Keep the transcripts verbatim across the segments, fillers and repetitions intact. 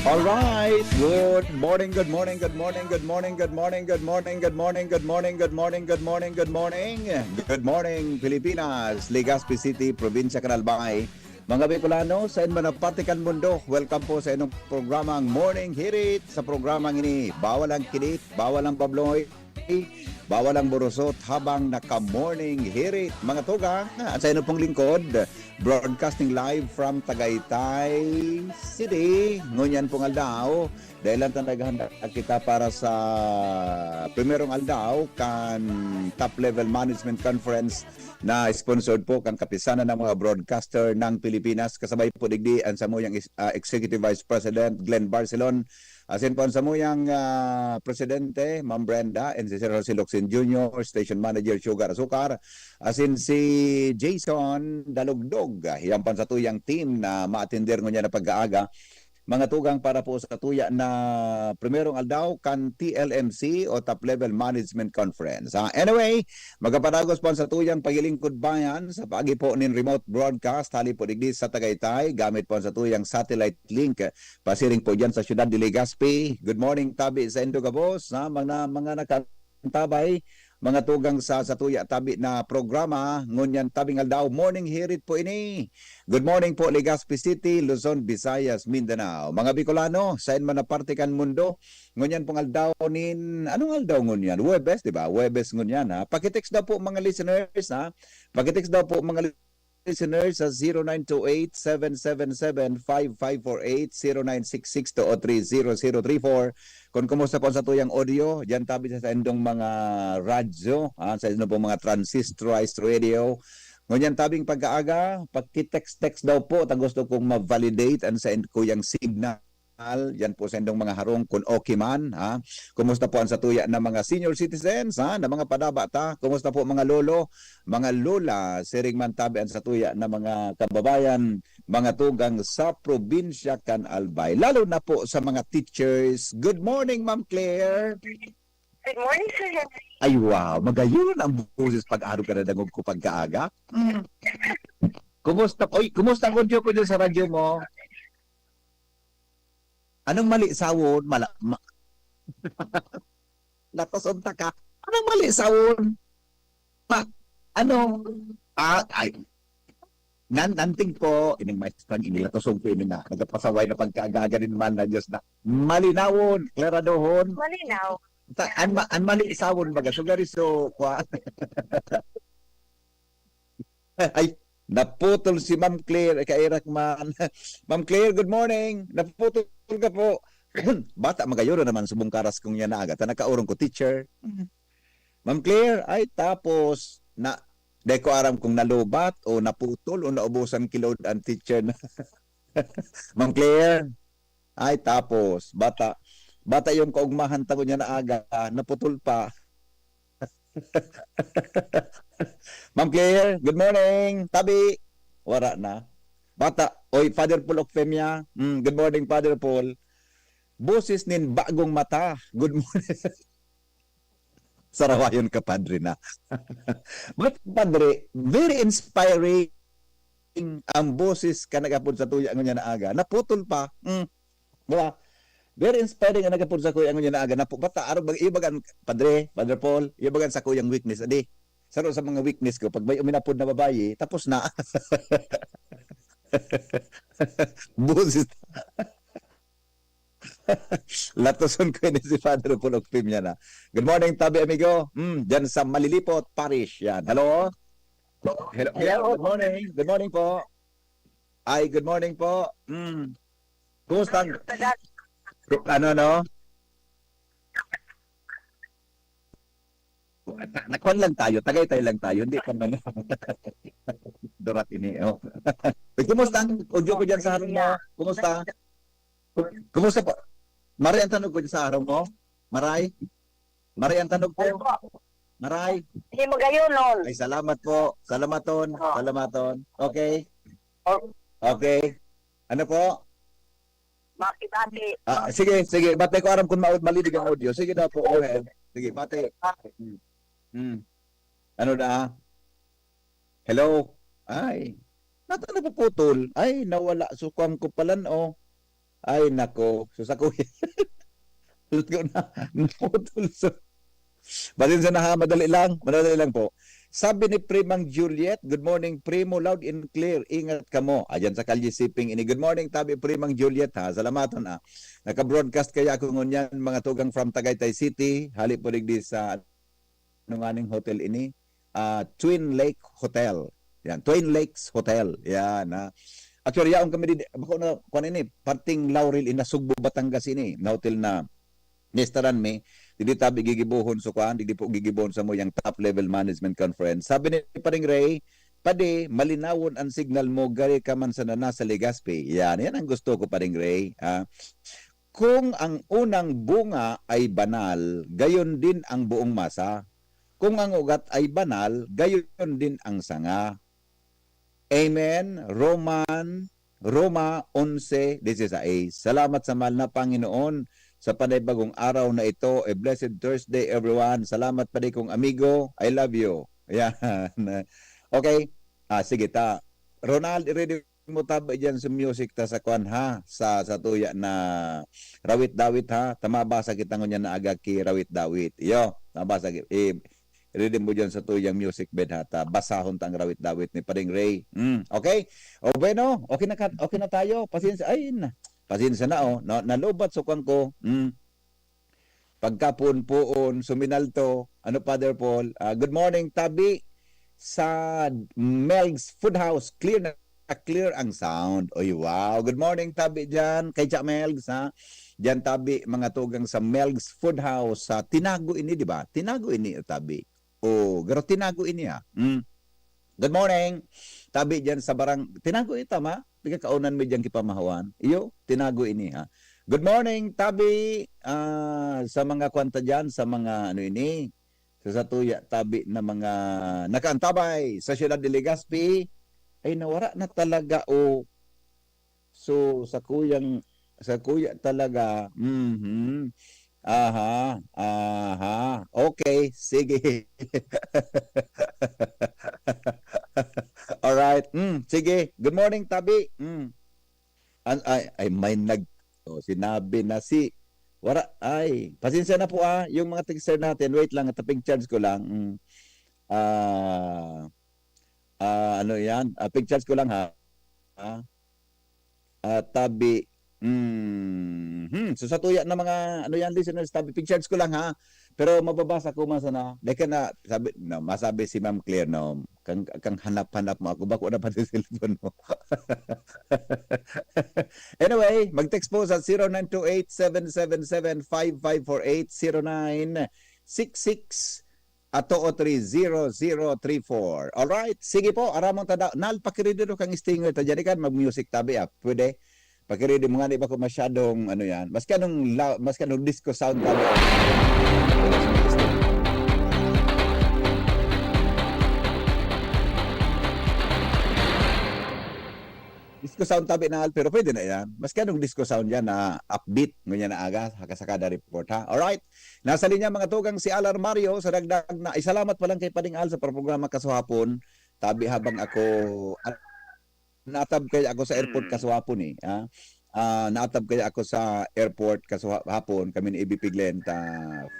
All right. Good morning, good morning, good morning, good morning, good morning, good morning, good morning, good morning, good morning, good morning, good morning. Good morning, Pilipinas, Legazpi City, Probinsya kan Albay. Mga Bicolano, saen man na parte kan mundo, welcome po sa inyong programang Morning Hirit. Sa programang ini, bawal ang kilit, bawal ang babloy, bawal ang burusot habang naka-morning hirit. Mga tugang, at sa inyo pong lingkod, broadcasting live from Tagaytay City. Ngunyan pong aldaw, dahil lang talaga handa kita para sa primerong aldaw kan Top Level Management Conference na sponsored po kan Kapisanan ng mga Broadcaster ng Pilipinas. Kasabay po digdi ang samuyang is- ah, Executive Vice President Glenn Barcelon, asin po ang samuyang, ah, Presidente, Ma'am Brenda, and si Sir Jose Locsin Junior, Station Manager, Sugar Asukar, asin si Jason Dalugdog. Ah, yan po ang satuyang team na maatender ngunyan na pag-aaga. Mga tugang, para po sa tuya na primerong aldaw kan T L M C o Top Level Management Conference. Ah, anyway, magapadagos po ang satuyang paglilingkod bayan sa paagi po nin remote broadcast hali po digdi sa Tagaytay gamit po ang satuyang satellite link pasiring po diyan sa siyudad de Legazpi. Good morning, tabi sa indo gabos, ha, mga, mga nakantabay, mga tugang sa satuya tabi na programa, ngunyan tabing aldaw, morning hirit po ini. Good morning po, Legazpi City, Luzon, Visayas, Mindanao. Mga Bicolano, saen man na parte kan mundo, ngunyan pong aldaw nin, anong aldaw ngunyan? Huwebes, di ba? Huwebes ngunyan, ha? Pakitext daw po, mga listeners, ha? Pakitext daw po, mga listeners, sa zero nine two eight, seven seven seven, five five four eight, zero nine six six two oh three zero zero three four. Kung kumusta po ang satuyang audio, diyan tabi sa saindong mga radyo, ah, sa inyong pong mga transistorized radio. Ngunyan tabing pagkaaga, paki-text-text daw po, ta gusto kong ma-validate ang sa kuyang signal. Yan po sa indong mga harong, kung okay man, ha? Kumusta po ang satuya na mga senior citizens, ha? Na mga padaba ta? Kumusta po mga lolo, mga lola? Siring man tabi ang satuya na mga kababayan, mga tugang sa probinsya kan Albay. Lalo na po sa mga teachers. Good morning, Ma'am Claire. Good morning, Sir Henry. Ay, wow. Magayon ang boses pag-arog ka na dangog ko pagkaaga. Mm. Kumusta? Oy, kumusta ang audio ko dyan sa radyo mo? Anong mali sawon? Mala, ma, latos unta ka. Anong mali sawon? Ma, ano? Ah, ay. Nan, nanting po, ining maestro, inilatosog ko ini na. Nagkapasaway na pagkaagaga nin man na Diyos na. Malinawon, klaradohon. Malinaw. Ta, an, ma- an mali sawon baga, sugari so, kwa. Ay, naputol si Ma'am Claire, kairak man. Ma'am Claire, good morning. Naputol ka po. Bata, magayuro naman subong karas kong yan na aga. Ta nakaurong ko, teacher. Ma'am Claire, ay tapos, na, di ko aram kung nalubat o naputol o naubusan ki load ang teacher na. Ma'am Claire, ay tapos, bata, bata yung kaugmahan tango niya na aga, naputol pa. Ma'am Claire, good morning. Tabi, wara na. Bata, oy, Father Paul Ocfemia. Mm, good morning, Father Paul. Boses nin bagong mata. Good morning. Sarawayon ka, Padre, na. But, Padre, very inspiring ang boses ka nagapod sa tuya ngunyan na aga. Naputol pa. Mm. Diba? Very inspiring ang nagapod sa kuya ngunyan na aga. Napu-, bata, arog bag-, iyo bagan, Padre, Father Paul, iyo bagan sa kuyang weakness. Adi, saro sa mga weakness ko, pag may uminapod na babayi, tapos na. Boses. Latoson ko ini si Father Paul Ocfemia na. Good morning, tabi amigo. Mm, dyan sa Malilipot Parish. Yan. Hello? Hello, hello, good morning. Good morning po. Ay, good morning po. Mm. Kumusta? Ano, no? Nakuan lang tayo, tagay tayo lang tayo, hindi pa man. Dorat ini, oh. Uy, kumusta ang audio ko dyan sa harong mo? Kumusta? Kumusta po? Maray ang tanog ko dyan sa harong mo? Maray? Maray ang tanog ko? Maray? Hindi magayon nun. Ay, salamat po. Salamaton. Oh. Salamaton. Okay. Oh. Okay. Ano po? Bati-bati. Ah, sige, sige. Bati ko aram kung maud malidig ang audio. Sige daw po. Go ahead. Sige, bati. Hmm. Hmm. Ano na? Hello? Ay. Nata napuputol. Ay, nawala. Sukwang ko palan, oh. Ay, nako. Sus, ako, luto na. Naputol. So, pasensya na ha, madali lang. Madali lang po. Sabi ni Primang Juliet, "Good morning, Primo. Loud and clear. Ingat kamo." Ayan sa Kalye Siping ini. Good morning, tabi Primang Juliet, ha. Salamaton, ah. Naka-broadcast kaya ako ngunyan, mga tugang from Tagaytay City. Hali po digdi sa, ano nga ning hotel ini? Ah, Twin Lake Hotel. Yan, Twin Lakes Hotel. Yan, ha. Actually, yaon kami di, bako na, kwan ini, parting Laurel, ina Sugbo, Batangas ini, na hotel na nestaran mi, digdi tabi gigibohon so kwan, digdi po gigibohon sa muyang top level management conference. Sabi ni Paring Ray, "Padi, malinawon an signal mo, gari ka man sana nasa Legazpi." Yan, yan ang gusto ko, Paring Ray, ha? "Kung ang unang bunga ay banal, gayon din ang buong masa. Kung ang ugat ay banal, gayon din ang sanga." Amen. Roman, Roma onse dieciséis. Salamat sa mahal na Panginoon sa panibagong araw na ito. A blessed Thursday, everyone. Salamat, padi kong amigo. I love you. Yan. Okay. Ah, sige ta. Ronald, i-ready mo tabi diyan sa music ta sa kwan, ha? Sa, sa tuya na rawit-dawit, ha? Ta mabasa kita ngunyan na aga ki rawit-dawit. Iyo, mabasa ki, eh, ready mo diyan sa tuyang music bed, ha? Ta basahon ta ang rawit-dawit ni Paring Ray. Mm, okay? O bueno, okay na ka, okay na tayo. Pasensya, ay na. Pasensya na, oh. Na, nalubat sa kwan ko. Mm. Pagkapoon-poon, suminalto. Ano, Father Paul? Ah, good morning, tabi sa Melg's Food House. Clear na clear ang sound. Oy, wow. Good morning, tabi dyan. Kay Cha Melgs, ha? Dyan, tabi, mga tugang sa Melg's Food House. Sa Tinago ini, di ba? Tinago ini, tabi. Oh, garo Tinago ini, ha? Mm. Good morning. Tabi dyan sa barang-, Tinago ini, tama? Pigkakaunan mi dyan kipamahawan. Iyo, Tinago ini, ha? Good morning, tabi, ah, sa mga kwanta dyan, sa mga ano ini, sa satuya tabi na mga nakaantabay sa siyudad de Legazpi, ay nawara na talaga, o. So, sa kuyang, sa kuya talaga, mhm. Aha, aha. Okay, sige. Alright. Mm, sige. Good morning, tabi. Mm. An-, ay, ay, may nag-, oh, sinabi na si, wara, ay, pasensya na po, ah, yung mga texter natin, wait lang, tapig charge ko lang. Mm. Ah, ah, ano yan? Ah, pig charge ko lang, ha? Ah, ah, tabi, mm, hmm, so sa tuya na mga, ano yan, listeners, tabi, pig charge ko lang, ha? Pero mababasa ko man sana. Dahil ka na, sabi, no, masabi si Ma'am Claire, no, kang, kang hanap-hanap mo ako, bako na pati cellphone mo. Anyway, mag-text po sa zero nine two eight, seven seven seven, five five four eight, zero nine six six, ato o three zero zero three four. Alright, sige po, aramon ta daw. Nal, pakiridi do kang stinger ta dyan, ikan mag-music tabi, ah. Pwede? Pakiridi mo nga, di ba ko masyadong, ano yan? Maski anong la-, maski anong disco sound tabi, ah. Disco sound tabi na, pero pwede na yan. Maski anong disco sound yan na upbeat, ngunyan na aga, haka sa kada report, ha? Alright. Nasa linya, mga tugang, si Al Armario sa dagdag na, ay, salamat pa lang kay Pading Al sa programa kasuhapon. Tabi habang ako, ah, naatab kaya ako sa airport Mm. kasuhapon, eh, ah. Ah, naatab kaya ako sa airport kasuhapon, kami ni A B P Glenn, ta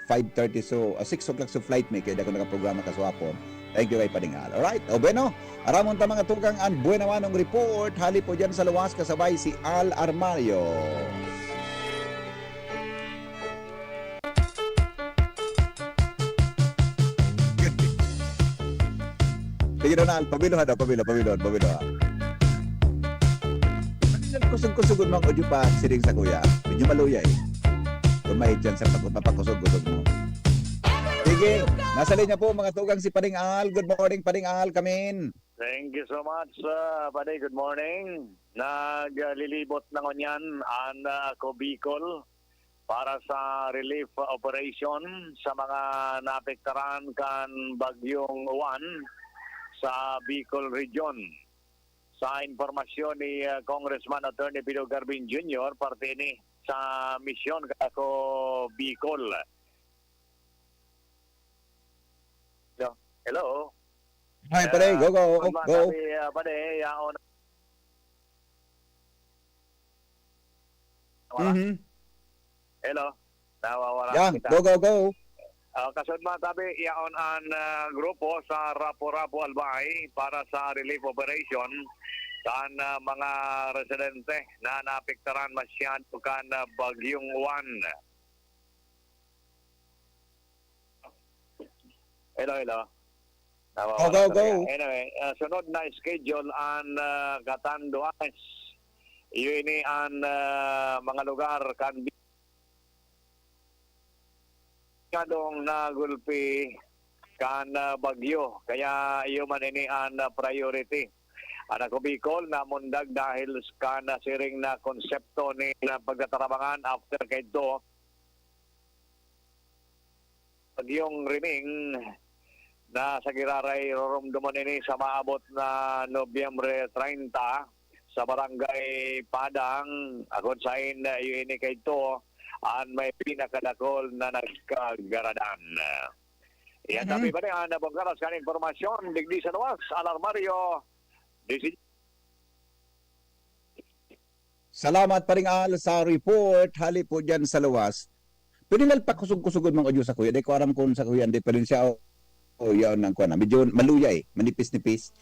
five thirty, so, ah, six o'clock so flight mi, kaya di ako nakaprograma kasuhapon. Thank you kay Pading Al. Alright, o bueno, aramon ta, mga tugang, an buena manong report, hali po dyan sa luwas, kasabay si Al Armario. Sige, Donald, pabilo ha daw, pabilo, pabilo, pabilo ha. Kusog-kusog ang mga audio pa, siring sa kuya. Medyo maluya eh. Kung may chance sa pag-, papakusog-kusog mo. Sige, nasa linya po, mga tugang, si Pading Al. Good morning, Pading Al, kamin. Thank you so much, uh, Padi. Good morning. Naglilibot na ngunyan an, uh, Ako Bicol para sa relief operation sa mga naapektaran kan Bagyong Juan sa Bicol Region. Sa impormasyon ni, uh, Congressman Attorney Pido Garbin Junior, parte ini sa misyon kan Ako Bicol. Hello? Hello? Hi, pare. Ah, Go, go, ang go. Masabi, ah, pare, yaon. Wala. Mhm. Hello? Nawawala Yan, kita. Go, go, go. Ah, kasod man tabi, yaon an, ah, grupo sa Rapu-Rapu Albay para sa relief operation kan, ah, mga residente na naapektaran masyado kan, ah, Bagyong Juan. Hello, hello. Nawawala Go, go, talaga. Go. Anyway, ah, sunod na schedule an, ah, Catanduanes. Iyo ini an, ah, mga lugar kan masyadong nagulpi kan, ah, bagyo. Kaya iyo man ini an, ah, priority. An Ako Bicol namundag dahil kan, ah, siring na konsepto nin, ah, pagtatarabangan after kaidto. Bagyong Riming na sa giraray roromdomon ini sa maabot na Nobyembre treinta sa Barangay Padang, akon sain, ah, iyo ini kaidto an may pinakadakol na nagkagaradan. Iyan Mhm. tabi ba ni Ana Bongkaras kan impormasyon, digdi sa luwas, Alarmario, D C. Salamat, Paring Al, sa report. Hali po dyan sa luwas. Pwede na pakusog-kusogon mga audio sa kuya. Di ko aram kung sa kuya ang diferensya o, o yaon ng kuwan. Medyo maluya eh. Manipis-nipis.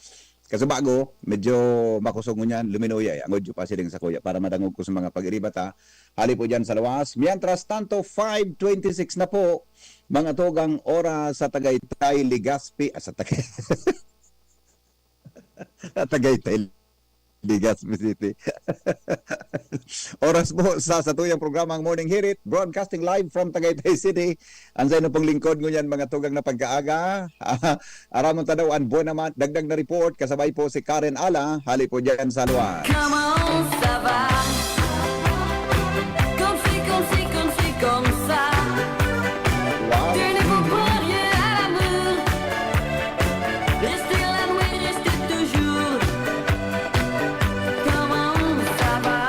Kaso bago, medyo makusog ngunyan, luminuya eh. Ang audio pa siling sa kuya para madangog ko sa mga pag-iribat ha. Hali po dyan sa luwas. Mientras tanto, five twenty-six na po. Mga tugang oras sa Tagaytay, Legazpi, ah, sa Tagaytay. Tagaytay, Legazpi City. Oras po sa satuyang programang Morning Hirit, broadcasting live from Tagaytay City. Ang sa inyo pong lingkod ngunyan, mga tugang na pagkaaga. Aramon ta daw an buwan naman, dagdag na report, kasabay po si Karen Ala, hali po dyan sa luwas. Comment ça va? Comme c'est, comme c'est, comme c'est, comme ça. Wow. Tenez vos premiers amours. Restez la nuit, restez toujours. Comment ça va?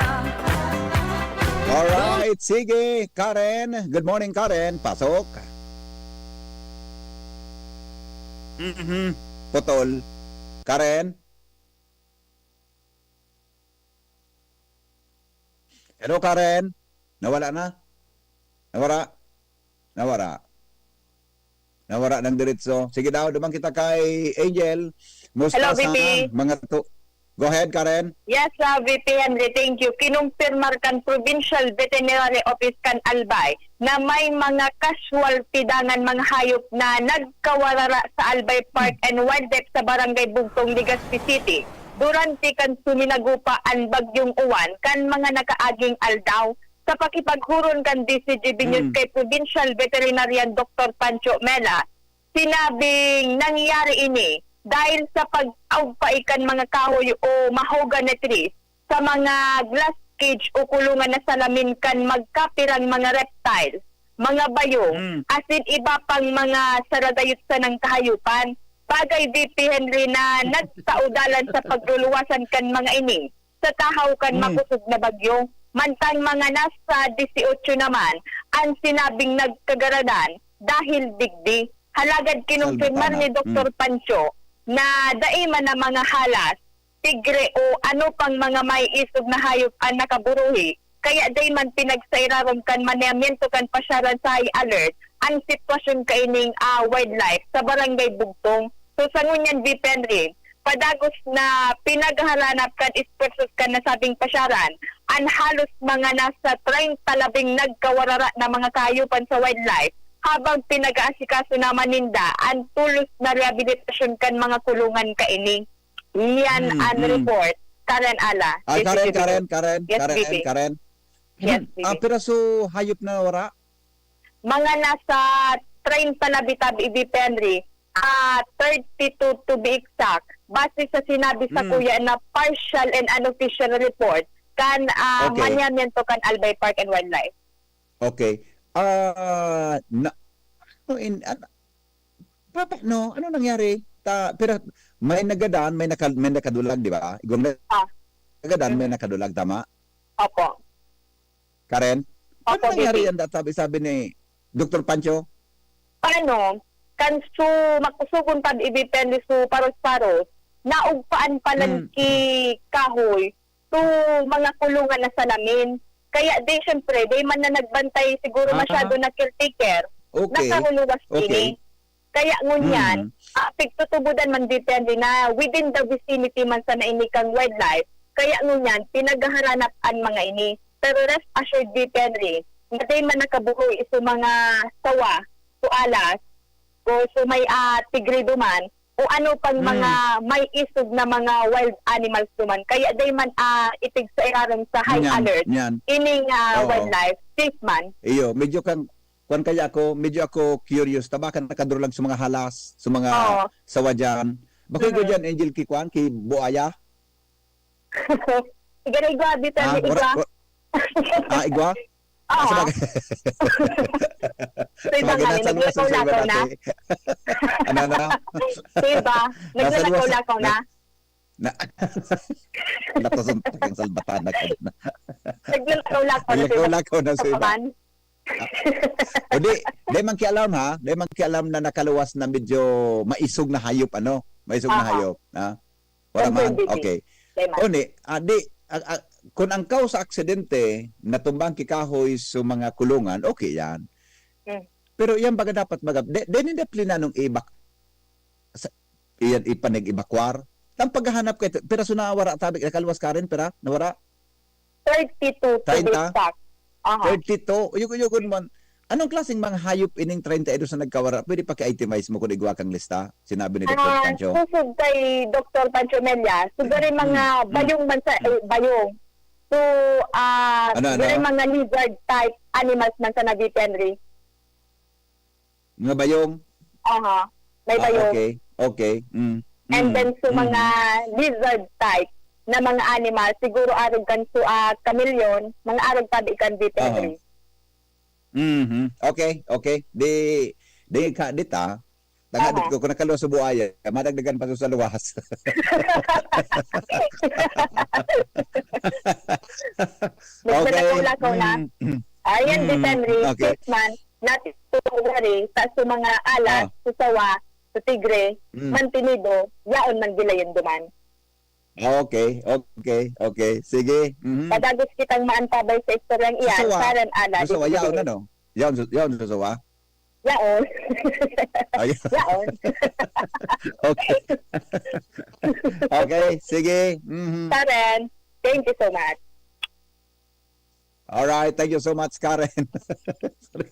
Alright, sige, Karen. Good morning, Karen. Pasok. Mhm. Putol. Karen? Hello, Karen? Nawala na? Nawara? Nawara? Nawara ng diretso. Sige daw, duman kita kay Angel. Musta Hello, sa V P. Mga to? Go ahead, Karen. Yes, ah, V P Henry, thank you. Kinumpirmar kan Provincial Veterinary Office kan Albay na may mga casualty dangan mga hayop na nagkawarara sa Albay Park and Wildlife sa Barangay Bugtong, Legazpi City, durante kan suminagupa an Bagyong Uwan kan mga nakaaging aldaw. Sa pakipaghuron kan D C G B News Hmm. kay Provincial Veterinarian Doctor Pancho Mela, sinabing nangyari ini dahil sa pag-awpay kan mga kahoy o mahogany trees sa mga glass cage o kulungan na salamin kan magkapirang mga reptiles, mga bayong, Hmm. asin iba pang mga saradayot sanang kahayupan. Bagay, V P Henry, na nagtaudalan sa pagluluwasan kan mga ini sa tahaw kan Hmm. makosog na bagyo. Mantang mga nasa dieciocho naman an sinabing nagkagaradan dahil digdi. Halagad kinumpirmar Salvatana. ni Doktor Hmm. Pancho na dai man na mga halas, tigre o ano pang mga may isog na hayop an nakaburuhi, kaya dai man pinagsairarom kan manehamento kan pasyaran sa high alert an sitwasyon kaining, ah, wildlife sa Barangay Bugtong. So, sa ngunyan, V P Henry, padagos na pinaghaharanap kan ekspertos kan nasabing pasyaran an halos mga nasa treinta labing nagkawarara na mga kahayupan sa wildlife, habang pinag-aasikaso naman ninda an tulos na rehabilitasyon kan mga kulungan kaini. Yan Hmm, an hmm. report. Karen Ala, Ay, Karen, D C G B Karen, News. Karen, Yes, Karen, V P. Karen. Yes, Hmm, V P. ah, piraso hayop na wara? Mga nasa treinta na bitaw, V P Henry. Ah, thirty-two to be exact. Base sa sinabi sa Hmm. kuya na partial and unofficial report kan, ah, Okay. manehamento kan Albay Park and Wildlife. Okay. Ah, na, ano in, ano, paano, ano nangyari? Ta, pero may nagadan, may naka-, may nakadulag, di ba? Igwang na-, Ah. nagadan, may Mm. nakadulag, tama? Opo. Karen? Opo, Ano nangyari V P. yan, sabi, sabi ni Doktor Pancho? Ano, kan su, makusugon pag ibipende su paros-paros, naugpaan pa lang Hmm. ki kahoy, su mga kulungan na salamin. Kaya di, syempre, di man na nagbantay siguro Ah, masyado na caretaker, okay. Nakaruluwas Okay. ini. Kaya ngunyan, Mm. ah, pigtutubodan man depende na within the vicinity man sana ini kan wildlife. Kaya ngunyan, pinaghaharanap an mga ini. Pero rest assured, depende, na di man nakabuhoy iso mga sawa, so alas, o so may, ah, tigre duman, o ano pang Mm. mga may isog na mga wild animals duman. Kaya di man, ah, itig sa irarom sa high Nyan, alert. Nyan. Ining, ah, Oo. wildlife, safe man. Iyo, medyo kang, kwan kaya ako, medyo ako curious. Tabakan nakadro lang sa mga halas, sa mga Oo. sawa dyan. Bakoy ko Mhm. dyan, Angel, ki kwan, ki buaya? Igwa, igwa, dito, Ah, igwa. wala, wa-, ah, igwa? Ah, Oo. sabagay. Sa iba Sabagay, nga, nasa luwas, sa iba naglakaw-lakaw na. dati. Ano, ano? Sa iba, Nasa luwas, naglakaw-lakaw na. na, na, Latos ang taking salbatan na ka na. Naglakaw-lakaw na sa iba. Naglakaw-lakaw na sa iba. Sa paman. Ah, o di, di man kialam ha, di man kialam na nakaluwas na medyo maisog na hayop, ano? Maisog na Aha. hayop, ha? Wala man? Nandun, baby. Okay. Di man. O ni, ah, di, ah, ah, kun ang cause sa aksidente, natumbang ki kahoy sa mga kulungan, okay yan. Mm. Pero yan baga dapat magab-, di, di ninda plinanong ibak-, sa, iyan, ipanag-ebakwar. Ang paghahanap kay, pero so nawara tabi, nakaluwas ka rin, pera, nawara? Thirty-two, to be Treinta? exact. Aha. Thirty-two? Uyog-uyogon man. Anong klaseng mga hayop ining treinta y dos na nagkawara? Pwede pa ki-itemize mo kung igwa kang lista? Sinabi ni Doktor Ah, Pancho. Susog kay Doktor Pancho Mella, siguro yung mga Mm. bayong man sa, eh, bayong. So, ah, Ano, siguro ano? yung mga lizard type animals man sa Navite, Henry. Mga bayong? Aha, may Ah, bayong. okay. Okay. Mm. And Mm. then, so, Mm. mga lizard type na mga animal, siguro arog kan su-, ah, chameleon, mga arog tabi kan Aha. veterinary. Mhm. Okay, okay. Di, di ka, di ta. Tanga, di Aha. ko, kung nakaluwas sa buaya, madagdagan pa sa luwas. Medyo Okay. nakaulakaw na. Mm. Ayan, Mm. Henry, Okay. Six months, not to worry, sa, sa mga alas, Ah. sa sawa, sa tigre, Mm. mantinido, yaon man gilayon duman. Okay, okay, okay. Sige. Mhm. Padagos kitang maantabay sa istoryang iyan, Susuwa. Karen Ala, Susuwa, yaon Discipline. Ano? Yaon, su-, yaon, susuwa? Yaon. Ay. Yaon. Okay. Okay, sige. Mhm. Karen, thank you so much. Alright, thank you so much, Karen. Sorry.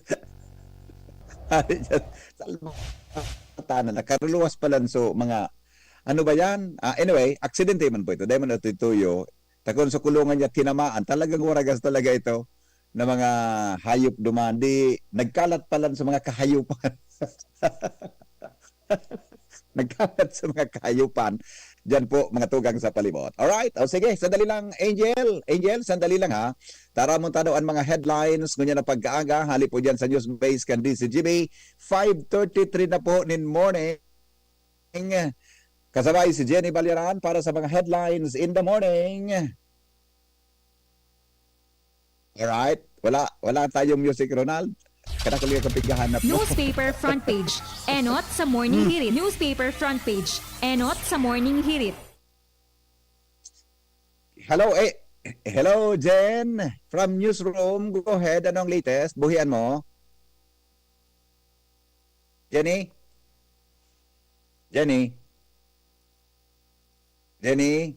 Ay, Diyos. Salbatan na, nakaruluwas pa lang. So, mga, ano ba yan? Ah, anyway, aksidente man po ito. Dahil man ito tuyo. Takon sa kulungan niya, tinamaan. Talagang waragas talaga ito na mga hayop duman. Di, nagkalat pa lang sa mga kahayupan. Nagkalat sa mga kahayupan. Diyan po, mga tugang sa palibot. Alright. O sige, sandali lang, Angel. Angel, sandali lang ha. Taramon ta daw ang mga headlines ngunyan na pag-aaga. Hali po dyan sa news base kan D Z G B. Five thirty-three na po nin morning. Kasabay si Jenny Balyaran para sa mga headlines in the morning. Alright. Wala, wala tayong music, Ronald. Kada ko lang kapighahanap mo. Newspaper front page. Enot sa Morning Hmm. Hirit. Newspaper front page. Enot sa Morning Hirit. Hello, eh, hello, Jen. From newsroom, go ahead. Anong latest? Buhian mo? Jenny? Jenny? Jenny?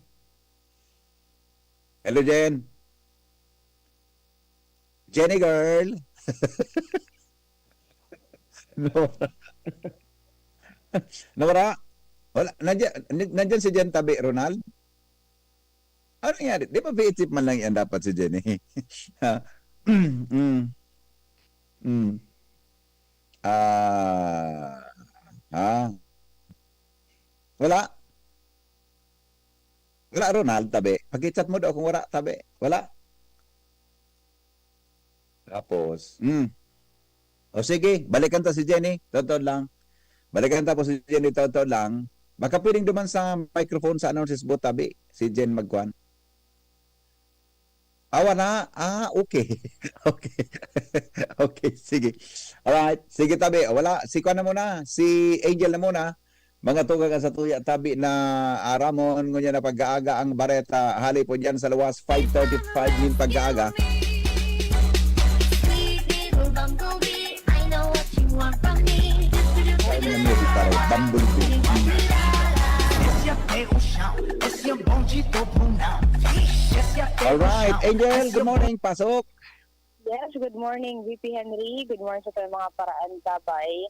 Hello, Jen? Jenny girl? No. Nawara? Wala. Nandiyan, nandiyan si Jen tabi, Ronald? Ano nangyari? Di ba V H F man lang yan dapat si Jenny? Ha? Mm. Mm. Ah, ha? Wala? Wala, Ronald, tabi. Pag-chat mo daw kung wala, tabi. Wala? Tapos, mm. O sige, balikan ta si Jenny. Totoo lang. Balikan ta po si Jenny, totoo lang. Baka pwedeng duman sa microphone sa ano, si Sbo tabi. Si Jen magkwan. Awa na. Ah, okay. Okay. Okay, sige. Alright. Sige, tabi. Wala. Si Kwan na muna. Si Angel na muna. Mga tugang sa tuya, tabi na aramon. Ngunyan na pag-aaga ang bareta. Hali po dyan sa luwas, five thirty-five nin pag-aaga. Ang music para bumblebee. Alright, Angel, good morning, pasok. Yes, good morning, V P Henry. Good morning sa mga paraan tabay.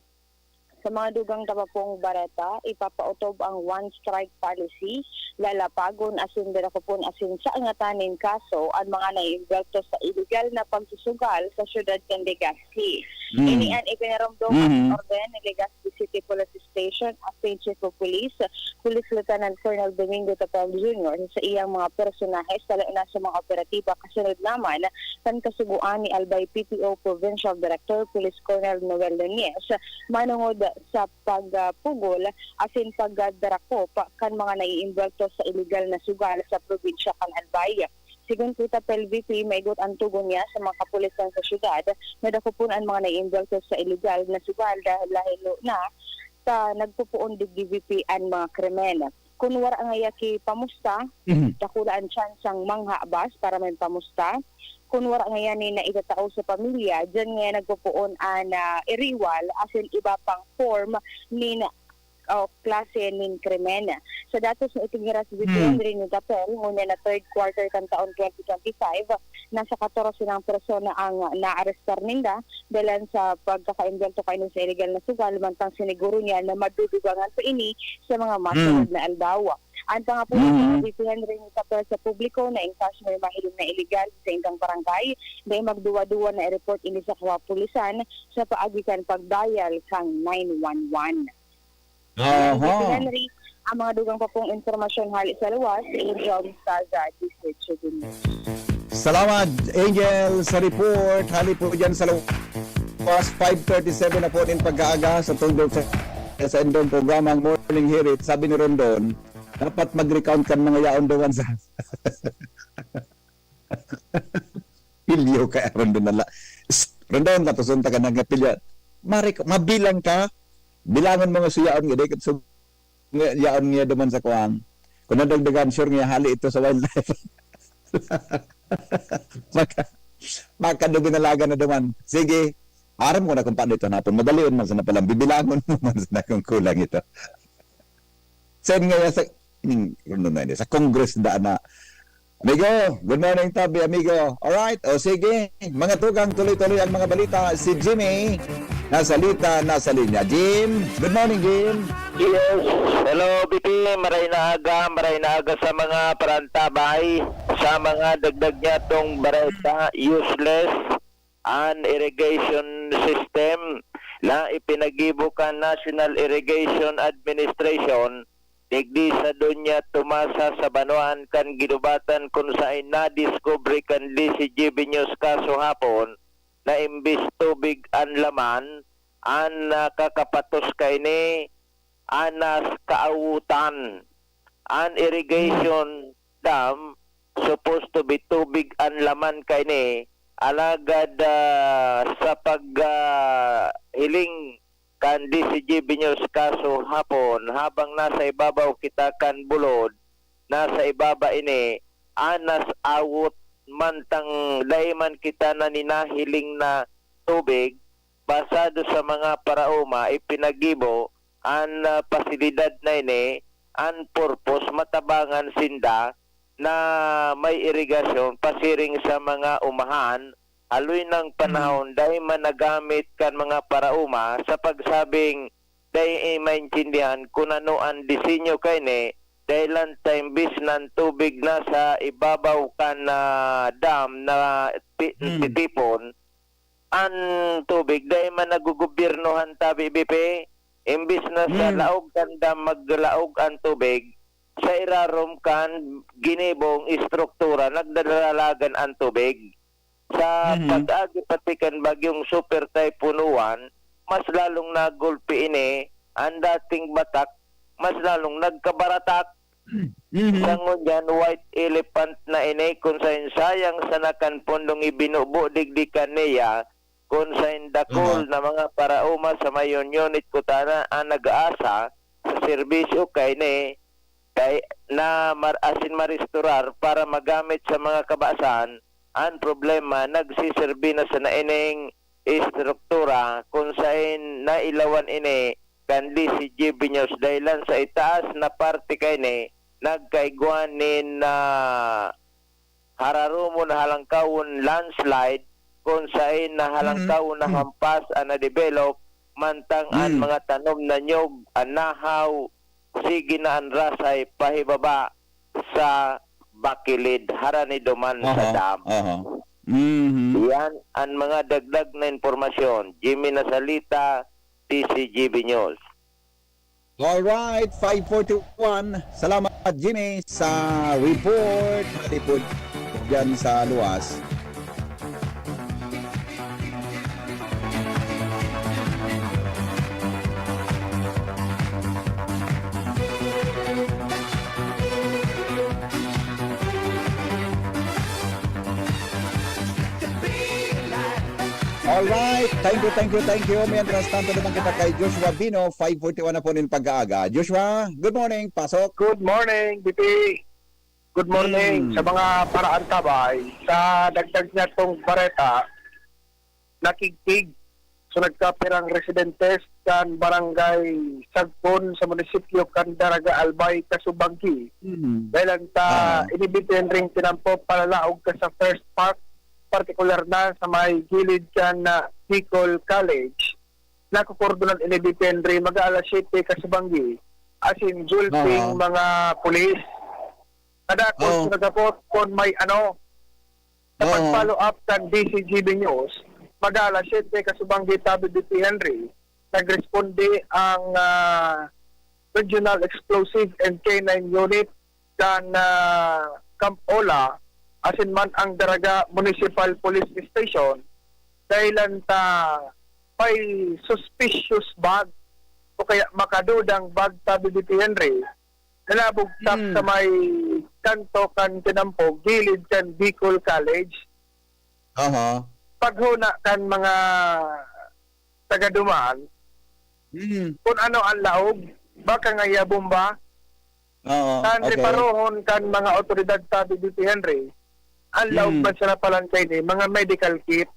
Sa mga dugang tapapong bareta, ipapaotob ang one-strike policy, lalapagon asin darakupon asin sa angatan nin kaso an mga naiimbelto sa iligal na pagsusugal sa siyudad kan Legazpi. Mm. Ini an ipinaromdom at mm-hmm. Orden ni Legazpi City Police Station, Acting Chief of Police, Police Lieutenant Colonel Domingo Tapal Junior sa iyang mga personahe sa layo na sa mga operatiba kasunod naman kan kasugoan ni Albay P P O Provincial Director Police Colonel Noel Nunez manungod sa pagpugol asin pagdarakop kan mga naiimbelto sa iligal na sugal sa probinsya kan Albay. Sigon ki Tapel V P, maigot an tugon niya sa mga kapulisan sa syudad na dakopon an mga naiimbelto sa iligal na sugal dahil lahilo na sa nagpopoon digdi V P an mga krimen. Kun wara ngaya ki pamusta, mhm, dakula an tsansang manghabas para may pamusta. Kun wara ngayan ni naitatao sa pamilya, diyan ngayan nagpopoon an ah, iriwal asin iba pang form nin o klase nin krimen. Sa datos na itingiras ni Henry Nitapel, ngunyan na third quarter kan taon twenty twenty-five, nasa katorse nang persona ang naarestar ninda dalan sa pagkakaimbento kaini sa iligal na sugal, mantang siniguro niya na madudugangan pa ini sa mga masunod na aldaw. Ang pangapunan ni V P Henry Nitapel sa publiko na in case may mahiling na iligal sa indang barangay, dai magduwa-duwa na i-report ini sa kapulisan sa paagi kan pag-dial kan nine one one. Yan, Aha. V P Henry, ang mga dugang pa pong impormasyon hali sa luwas, si Angel Mestaza, D C H News. Salamat, Angel, sa report. Hali po dyan sa luwas, five thirty-seven na po nin pagkaaga sa tungdok sa, sa indong programang Morning Hirit. Sabi ni Rondon, dapat mag-recount kan mga yaon daw sa pilyo kay aron dinala. Psst, Rondon, katuson ta ka na nga pilyo. Mari, mabilang ka, bilangon mo nga suyaon nga, di, katuson nga, yaon nga duman sa kuwang. Kung nadagdagan, sure nga, hali ito sa wildlife. Maka, makaduginalagan na duman. Sige, aram ko na kung paano ito hanapon. Madalion man sana palang. Bibilangon mo man sana kung kulang ito. Saan nga sa, hmm, ano na ini? Sa Congress da na. Amigo, good morning, Tabi, amigo. Alright, o sige. Mga tugang, tuloy-tuloy ang mga balita. Si Jimmy, nasa lita, nasa linya. Jim, good morning, Jim. Yes. Hello, B P. Maray na aga. Maray na aga sa mga parantabay. Sa mga dagdag niya tong bareta, useless an irrigation system na ipinagibo kan National Irrigation Administration digdi sa Doña Tomasa sa banwaan kan Guinobatan, kun saen nadiskubre kan D C G B News kasuhapon na imbis tubig an laman, an nakakapatos kaini anas kaawutan. An irrigation dam supposed to be tubig an laman kaini, alagad ah, sa pag ah, hiling kan D C G B News kasuhapon, habang nasa ibabaw kita kan bulod, nasa ibaba ini, anas awot mantang dai man kita naninahiling na tubig, basado sa mga paraoma, ipinagibo an ah, pasilidad na ini, an purpose matabangan sinda na may irigasyon pasiring sa mga umahan, haloy nang panahon dai man nagamit kan mga paraoma sa pagsabing dai maintindihan kun ano an disenyo kaini, dahilan ta imbis na an tubig nasa ibabaw kan ah, dam na ti- titipon, an tubig dai man nagogobyernohan, Tabi, B P. Imbis na sa laog kan dam maglaog an tubig, sa irarom kan ginibong estruktura nagdadalagan an tubig. Sa pag-agi pati kan bagyong Super Typhoon Uwan, mas lalong nagulpi ini, an dating batak mas lalong nagkabaratak. Sa ngunyan, white elephant na ini, kun saen sayang sana kan pondong ibinubo digdi kan NEA, kun saen dakul na mga paraoma sa Mayon Unit Kutana an nag-aasa sa serbisyo kaini, kay na mar-, asin marestorar para magamit sa mga kabasan. An problema, nagsiserbi na sana ining estruktura kun saen nailawan ini kan D C G B News, dahilan sa itaas na parte kaini nagkaigwa nin, ah, hararumon na halangkawon landslide, kun saen na halangkawon na hampas an na-develop, mantang an mga tanom na niyog, an nahaw, sige na an rasay pahibaba sa bakilid, harani duman sa Aha, dam. aha. Mhm. Yan an mga dagdag na impormasyon. Jimmy Nasalita, D C G B News. Alright, five forty-one. Salamat, Jimmy, sa report. Malipod dyan sa luwas. Alright. Thank you, thank you, thank you. Mientras tanto naman kita kay Joshua Bino, five forty-one na po nin pag-aaga. Joshua, good morning. Pasok. Good morning, B P. Good morning. Hmm. Sa mga paraantabay, sa dagdag niya tong bareta, nakigtig. So, nagkapirang residentes kan Barangay Sagpon sa munisipyo kan Daraga Albay, Casubanggi. Mhm. Dahil ta Ah. ini B P N ring tinampo palalaog ka sa First Park, partikular na sa may gilid kan, ah, Bicol College. Nakokordonan ini B P N ring mag-aalas siyete Casubanggi, asin gulping Oo. mga pulis. Kadakot Oo. sa nagapot kun may ano, Sa Oo. pag-follow up kan D C G B News, mag-aalas siyete kasubang gitabi D P Henry, nagresponde ang, ah, Regional Explosive and K nine Unit kan, ah, Camp Ola, asin man ang Daraga Municipal Police Station, dahilan ta may suspicious bag o kaya makadudang bag, sabi D P Henry, na nabugtak Hmm. sa may kanto kan tinampo, gilid kan Bicol College. Aha. Paghuna kan mga taga duman, Hmm. kun ano ang laog, baka ngaya bomba, Oo, kan okay. reparohon kan mga otoridad, sabi D P Henry, ang laog Hmm. man sana palan kaini, mga medical kit.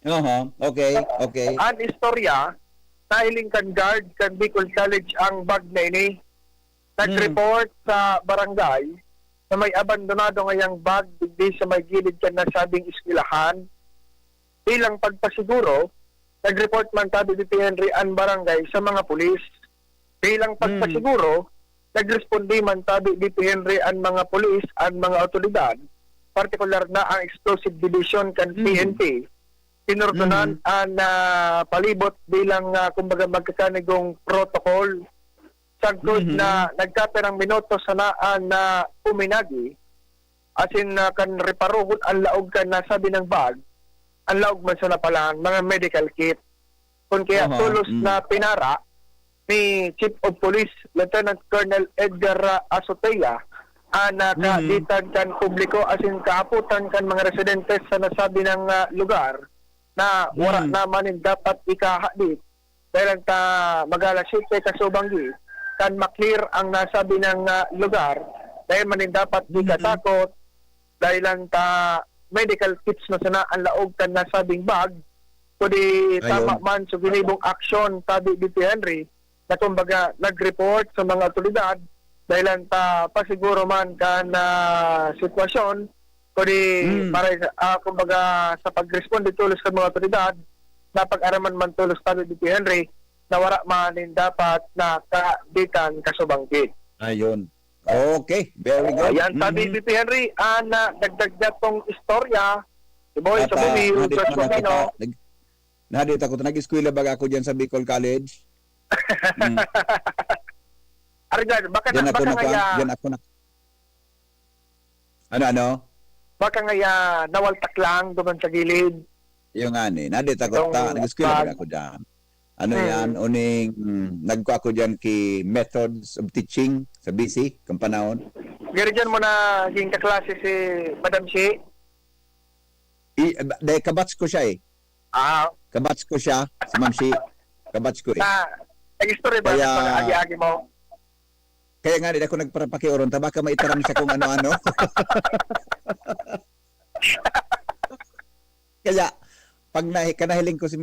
Aha, okay, okay. An istorya, nahiling kan guard kan Bicol College ang bag na ini. Nag-report Hmm. sa barangay na may abandonado ngayang bag digdi sa may gilid kan nasabing eskwelahan. Bilang pagpasiguro, nag-report man, sabi D P Henry, an barangay sa mga pulis. Bilang Hmm. pagpasiguro, nagresponde man, sabi D P Henry, an mga pulis, an mga awtoridad, partikular na ang Explosive Division kan Hmm. P N P. Inordonan Hmm. an, ah, palibot bilang, ah, kumbaga, magkakanigong protocol. Sagkod Mhm. na nagkapirang minuto sana an, ah, puminagi, asin, ah, kan reparohon an laog kan nasabi nang bag, an laog man sana palan, mga medical kit. Kun kaya Aha, tolos mm. na pinara ni Chief of Police Lieutenant Colonel Edgar, ah, Azotea, ah, na Mhm. kaaditan kan publiko asin kaapotan kan mga residentes sa nasabi nang, ah, lugar na wara Mm. naman nin dapat ikahadit. Dahil ang ta-, mag-alas siyete kasubanggi, kan ma-clear ang nasabi nang, ah, lugar, dahil man nin dapat Mm. ikatakot, dahil ang ta-, medical tips na sana ang laog kan nasabing bag, kundi Ayun. tama man sa ginibong aksyon, sabi ni Henry, na kumbaga nag-report sa mga otoridad, dahil ang ta-, pasiguro man kan, ah, sitwasyon, kundi Mm. para sa, ah, kumbaga, sa pagresponde tolos kan mga otoridad, napag-araman man tolos, sabi ni Henry, na wara man nin dapat na kaaditan kasubanggi. Ayun. Okay, very good. Ayan, sabi Mm. ni Henry, ah, na dagdag niya tong istorya, si Boy, At, sa ah, Bumi, nahadit George man ako Aquino. ta-, nag-, nahadit ako ta-, nag-eskwela baga ako dyan sa Bicol College. Mm. Argan, baka Diyan na, ako baka naka-, ngaya, diyan ako na-, Ano, ano? Baka ngaya nawaltak lang duman sa gilid. Yung nga ni, nadi takot Itong ta, nag-eskwela pag- baga ako dyan. Ano Hmm. yan, uning, mm, nagko ako dyan ki methods of teaching sa B C, kang panahon. Gari dyan mo naging kaklase si Madam Shi? I, dahil kabatch ko siya eh. Ah. Kabatch ko siya, si Ma'am Shi. Kabatch ko eh. Na, nag-istorya ba Kaya ng mga agi-agi mo? Kaya nga, di ako nagparapakiuron ta, baka maitaram sa kung ano-ano. Kaya, pag nahi-, kanahiling ko si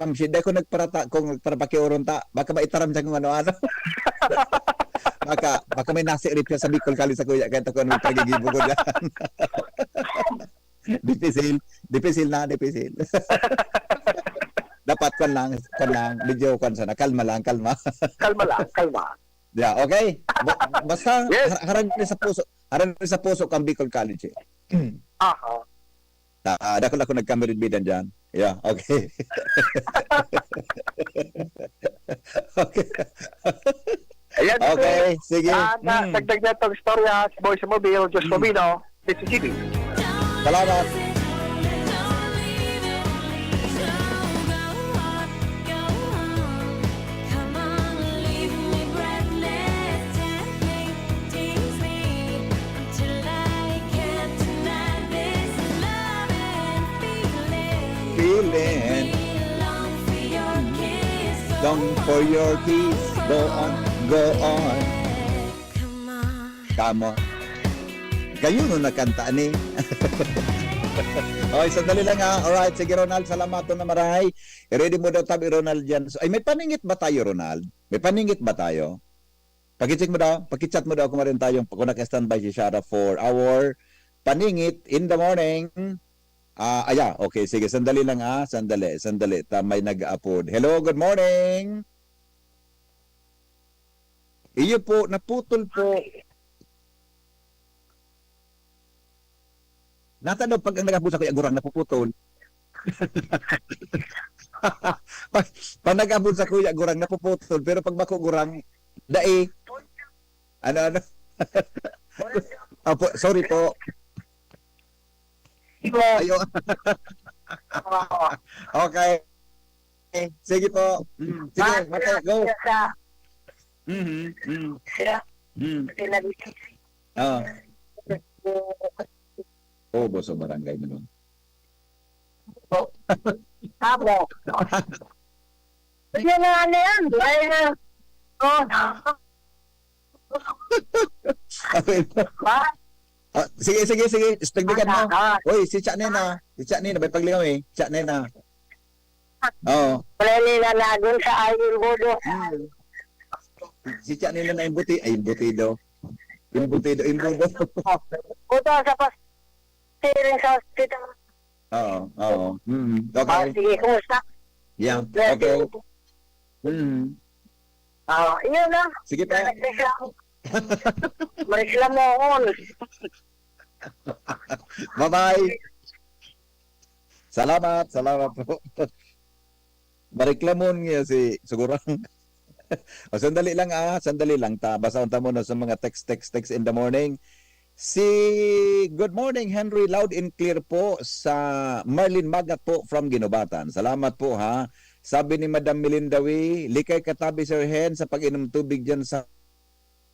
Ma'am Shida, kung nagparata-, kung nagparapakiuron ta, baka maitaram siya kung ano-ano. Baka, baka may nasirit siya sa Bicol College sa kuya, kahit ako ano yung pagigibo ko dyan. Dipisil, dipisil na, dipisil. Dapat kwan lang, kwan lang, medyo kwan sana, kalma lang, kalma. Kalma lang, kalma. Yeah, okay? Ba-, basta, Yes. har-, harani sa puso, harani sa puso kang Bicol College, eh. Aha. Ah, dakul ako nagkamiridbidan dyan. Yeah, okay. Okay. Ayan, Okay, sige. ah, na, Hmm. dagdag na itong istorya, si Boy Mobile, Diyos Hmm. Mobino, this is C D. Salamat. Feeling. Long for your kiss. Go on, go on. Kamo. Gayo no nakanta ni. Oy, sandali lang ha. Alright, sige Ronald, salamat na maray. I-ready mo daw tabi Ronald dyan. So, ay, may paningit ba tayo, Ronald? May paningit ba tayo? Paki-check mo daw, paki-chat mo daw kung meron tayong, kung naka-standby si Shara for our paningit in the morning. Ah, aya, okay, sige, sandali lang ah, sandali, sandali, ta may nag-aapod. Hello, good morning. Iyo po, naputol po. Nata daw pag ang nag-aapod sa kuya gurang, napuputol. Pag, pag nag-aapod sa kuya gurang, napuputol. Pero pag bako gurang, dai. Ano, ano? Opo, sorry po. Ayo. Okay. Sige po. Mm, sige, Mate, go. Mhm, mm. Mm. Oh. Oh, boso barangay mo nun. Amo. Yun na nga na yan. Ay, na. Oh. Okay. Ha? Ah, sige, sige, sige. Dagdagan mo. Ah, ah. Uy, si Cha Nena. Si Cha Nena, may paglingaw eh. Cha Nena. Oo. Wala nila lagon sa ayong bodo. Hmm. Si Cha Nena na imbutido. Ay, imbutido. Imbutido, imbutido. Buto sa pastiring sa hospital. Oo, oo. Mm, okay. Ah, sige, kumusta? Yeah, okay. Mm. Ah, yun lang. Sige pa. Nagreklamo. Mareklamo ako. Bye-bye. Salamat, salamat po. Mareklamon niya si Sugurang. O, sandali lang, ah, sandali lang ta. Basahon ta muna sa mga text, text, text in the morning. Si, good morning, Henry. Loud and clear po sa Marlene Magat po from Guinobatan. Salamat po, ha. Sabi ni Madam Melinda Wee, "Likay ka tabi, Sir Hen, sa pag-inom tubig dyan sa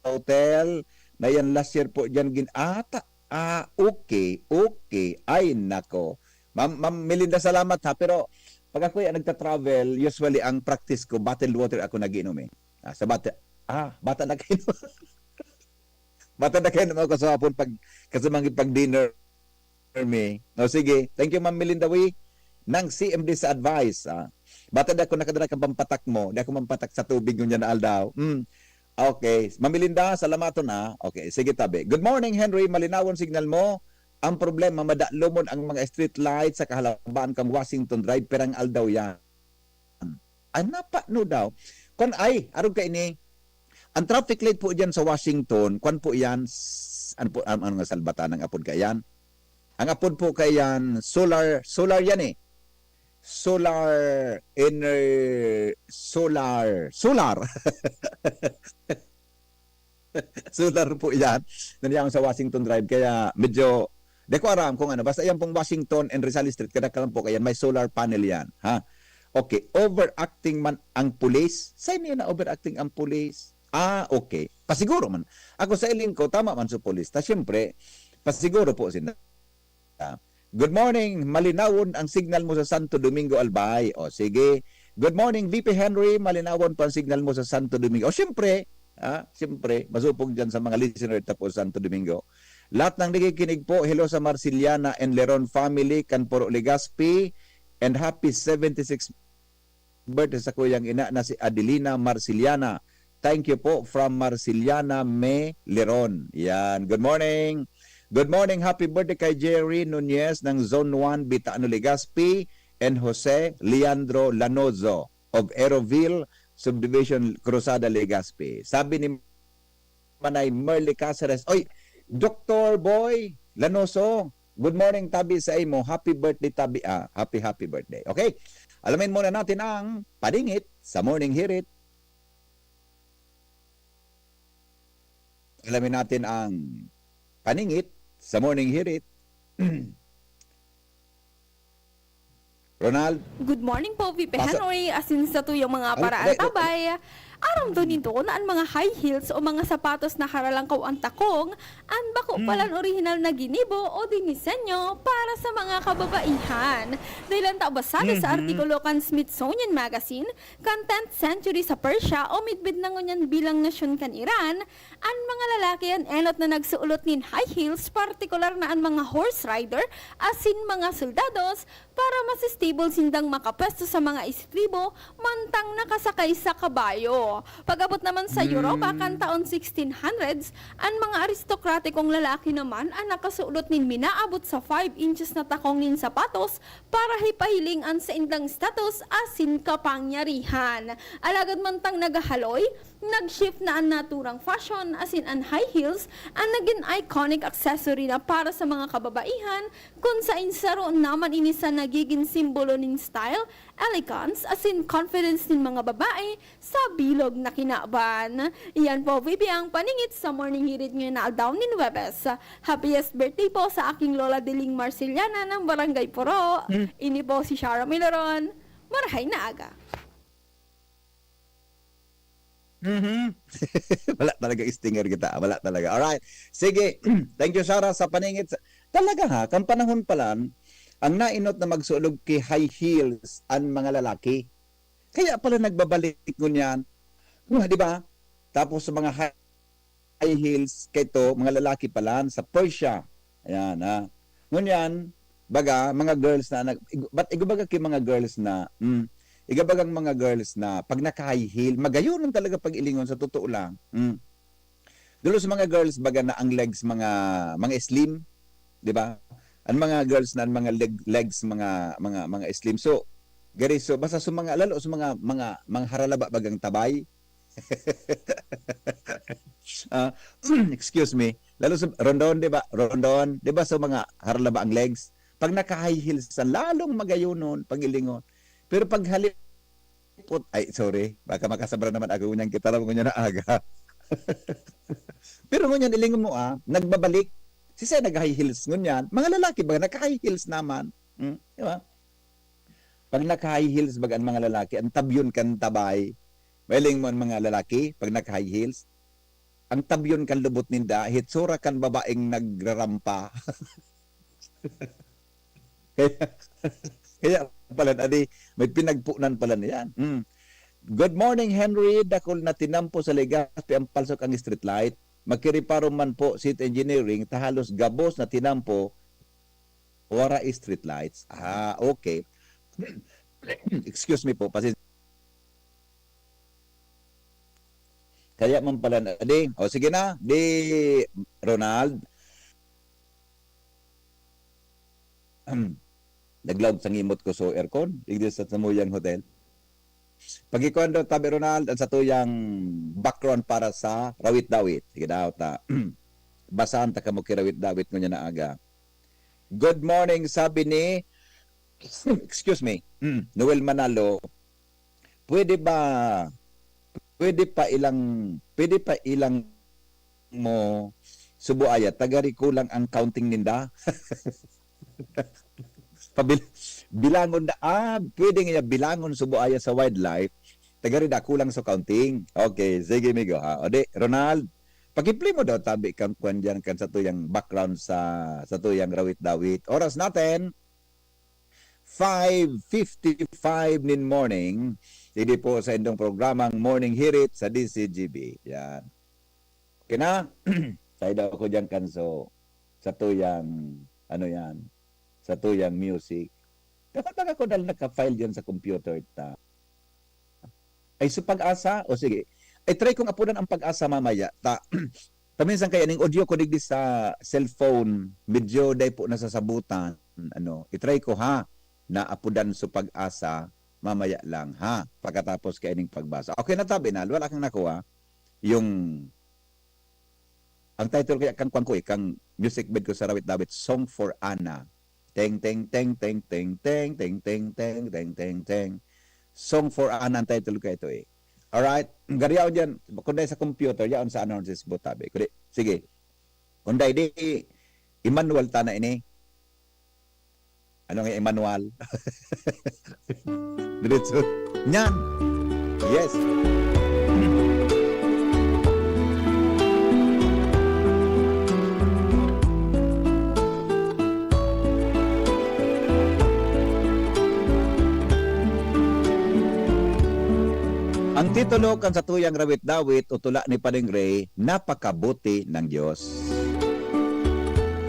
hotel na yan last year po dyan gin-," ata. Ah, okay, okay. Ay, nako. Ma'am, Ma'am Melinda, salamat, ha. Pero pag ako yan nagta-travel, usually ang practice ko, bottled water ako nag-iinom eh. Ah, sa bata, ah, bata na kayo. Bata na kayo naman ako sa hapon pag, kasi mga pag-dinner me. O sige, thank you, Ma'am Melinda Wee, ng C M D sa advice. Ah. Bata di ako nakadala kang pampatak mo, di ako mampatak sa tubig ngunyan na aldaw. Mm. Okay, Ma'am Melinda, salamaton na. Okay, sige tabi. Good morning, Henry. Malinawon signal mo. Ang problema, madalumon ang mga street light sa kahalabaan kang Washington Drive, pirang aldaw yan. Ay, napa, no daw. Kwan, ay, arog ka ini. Ang traffic light po dyan sa Washington, kwan po yan, s-, ano po, ano, ano nga salbatan ng apod ka yan? Ang apod po ka yan, solar, solar yan eh. Solar, ener-, solar, solar. Solar po yan. Nandiyan sa Washington Drive. Kaya medyo, di ko aram kung ano. Basta yan pong Washington and Rizal Street, kadaklan po kayan, may solar panel yan. Ha? Okay, overacting man ang pulis. Sa inyo na overacting ang pulis? Ah, okay. Pasiguro man. Ako sa iling ko, tama man sa pulis. Ta, siyempre, pasiguro po sila. Ah, good morning. Malinawon ang signal mo sa Santo Domingo, Albay. O, sige. Good morning, V P Henry. Malinawon po ang signal mo sa Santo Domingo. O, siyempre, ah, siyempre, masupog dyan sa mga listener ta po sa Santo Domingo. Lahat ng nakikinig po, hello sa Marciliana and Leron family, kan Puro Legazpi, and happy seventy-six birthday sa kuyang ina na si Adelina Marciliana. Thank you po from Marciliana, May Leron. Yan. Good morning. Good morning. Happy birthday kay Jerry Nunez ng Zone one, Bitaano, Legazpi, and Jose Leandro Lanozo of Aeroville Subdivision, Cruzada, Legazpi. Sabi ni Manay Merly Caceres, "Oy, Doktor Boy Lanoso, good morning, tabi sa imo. Happy birthday, tabi, ah, happy, happy birthday." Okay? Alamin muna natin ang paningit sa Morning Hirit. Alamin natin ang paningit sa Morning Hirit. Ronald? Good morning po, V P Pasa- Henry. Asin sa tuyang mga Ay, paraan ay, ay, tabay, aram to ninto na an mga high heels o mga sapatos na haralangkaw an takong, an bako Hmm. palan orihinal na ginibo o dinisenyo para sa mga kababaihan. Dahil ang tabasado sa Mhm. artikulo kan Smithsonian Magazine, kan tenth century sa Persia o midbid na ngunyan bilang nasyon kan Iran, an mga lalaki an enot na nagsuulot nin high heels, partikular na an mga horse rider asin mga soldados, para mas stable sindang makapwesto sa mga estribo mantang nakasakay sa kabayo. Pag-abot naman sa Europa kan Hmm. taon sixteen hundreds, an mga aristokratikong lalaki naman an nakasuulot nin minaabot sa five inches na takong nin sapatos para hipahiling an saindang status asin kapangyarihan. Alagad mantang naghahaloy, nag-shift na an naturang fashion, asin an high heels an nagin iconic accessory na para sa mga kababaihan, kun saen saro naman ini sa nagigin simbolo nin style, elegance, asin confidence nin mga babae sa bilog na kinaban. Iyan po, V P, ang paningit sa Morning Hirit ngayon na aldaw nin Huwebes. Happiest birthday po sa aking Lola Deling Marceliana ng Barangay Puro. Hmm. Ini po si Shara Miloron. Marahay na aga. Mhm. Wala talaga, stinger kita. Wala talaga. Alright. Sige. Thank you, Sarah, sa paningit. Sa, talaga ha, kan panahon pa lang, ang nainot na magsulog ki high heels an mga lalaki. Kaya pala nagbabalik ngunyan. Di ba? Tapos sa mga high high heels kaito, mga lalaki palan sa Persia. Ayan, ha. Ngunyan, baga, mga girls na, nag-, ig-, but igbabaga ki mga girls na, mm, igbabagang mga girls na pag naka-high heel, magayonon talaga pag-ilingon sa totoo lang. Mm. Dolo sa mga girls, baga na ang legs, mga, mga slim, di ba? Ang mga girls na ang mga leg-, legs, mga, mga, mga slim. So, gari, so, basta sa mga, lalo sa mga, mga, mga haralaba bagang tabay, Ah, excuse me. Lalo sa rondon, di ba? Rondon, di ba, sa mga harlaba ang legs? Pag naka-high heels sa lalong magayonon, pag-ilingon. Pero pag halipot, ay, sorry, baka makasabra naman ako ngunyan kita lang ngunyan na aga. Pero ngunyan, ilingon mo, ah, nagbabalik. Si Sen nag-high heels ngunyan. Mga lalaki ba, naka-high heels naman. Hmm? Di ba? Pag naka-high heels, baga ang mga lalaki, ang tabyon kan tabay. Mahiling mo ang mga lalaki, pag naka-high heels, ang tabyon kan lubot ninda, hitsura kan babaeng nagrarampa. Kaya, kaya pala, adi, may pinagpunan pala niyan. Hmm. Good morning, Henry. Dakul na tinampo sa Legazpi ang palsok ang street light. Makireparo man po, City Engineering, ta halos gabos na tinampo, wara street lights. Ah, okay. Excuse me po, pasensya. Kaya man pala na, di. O, sige na. Di, Ronald. Naglaog sa ngimot ko sa aircon, digdi sa samuyang hotel. Pagikuan daw, tabi Ronald, ang satuyang background para sa rawit-dawit. Sige daw, ta. Basahan ta kamo ki rawit-dawit ngunyan na aga. Good morning, sabi ni, excuse me, Noel Manalo, pwede ba, pwede pa ilang, pwede pa ilang mo subo aya, tagari kulang ang counting ninda? Pabil-, bilangon na, ah, pwede nga bilangon subo aya sa wildlife, tagari da kulang sa counting. Okay, sige, migo, ha? O di, Ronald, pakiplay mo daw, tabi kang kwan diyan, kan satuyang background sa, satuyang rawit-dawit. Oras natin, five fifty-five nin morning. Ini po sa indong programang Morning Hirit sa D Z G B. Yan. Okay na? Tayo daw ako diyan, kanso. Satuyang, ano yan? Satuyang music. Dapat baga ko dahil naka-file diyan sa computer ta. Ay, si Pag-asa? O sige. Ay, try kong apudan ang Pag-asa mamaya. Ta, paminsan kaya ning audio ko digdi sa cellphone, medyo dai po nasasabutan. Ano, i-try ko ha, na apudan so Pag-asa mamaya lang ha, pagkatapos kaya ning pagbasa. Okay na tabi na, wala kang nakuha. Yung, ang title kaya kang kwan ko eh, kang music bed ko sa Rawit-Dawit, Song for Ana. Teng, teng, teng, teng, teng, teng, teng, teng, teng, teng, teng. Song for Ana ang title ko ito eh. Alright, gariyaon dyan, kung dahil sa computer, yaon sa ano, sa Facebook tabi. Kundi, sige. Kung dahil di, i-manual ta na ini. Ano nga i-manual? Diretso. Nyan. Yes. Ang titulo kan satuyang rawit-dawit o tula ni Padeng Ray, Napakabuti ng Diyos.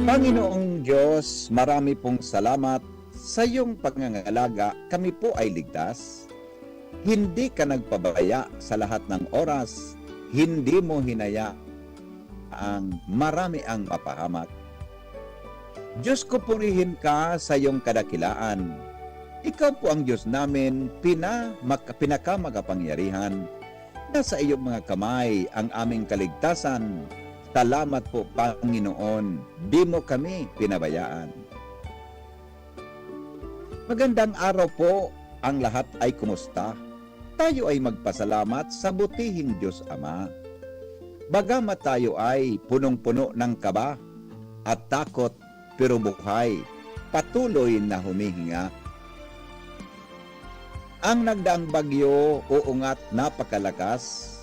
Panginoong Diyos, marami pong salamat sa iyong pangangalaga, kami po ay ligtas. Hindi ka nagpabaya sa lahat ng oras, hindi mo hinaya ang marami ang mapahamak. Diyos ko, purihin ka sa iyong kadakilaan. Ikaw po ang Diyos namin, pina-, mak-, pinakamakapangyarihan. Nasa iyong mga kamay ang aming kaligtasan. Salamat po, Panginoon, di mo kami pinabayaan. Magandang araw po, ang lahat ay kumusta? Tayo ay magpasalamat sa butihing Diyos Ama. Bagamat tayo ay punong-puno ng kaba at takot, pero buhay, patuloy na humihinga. Ang nagdaang bagyo uungat napakalakas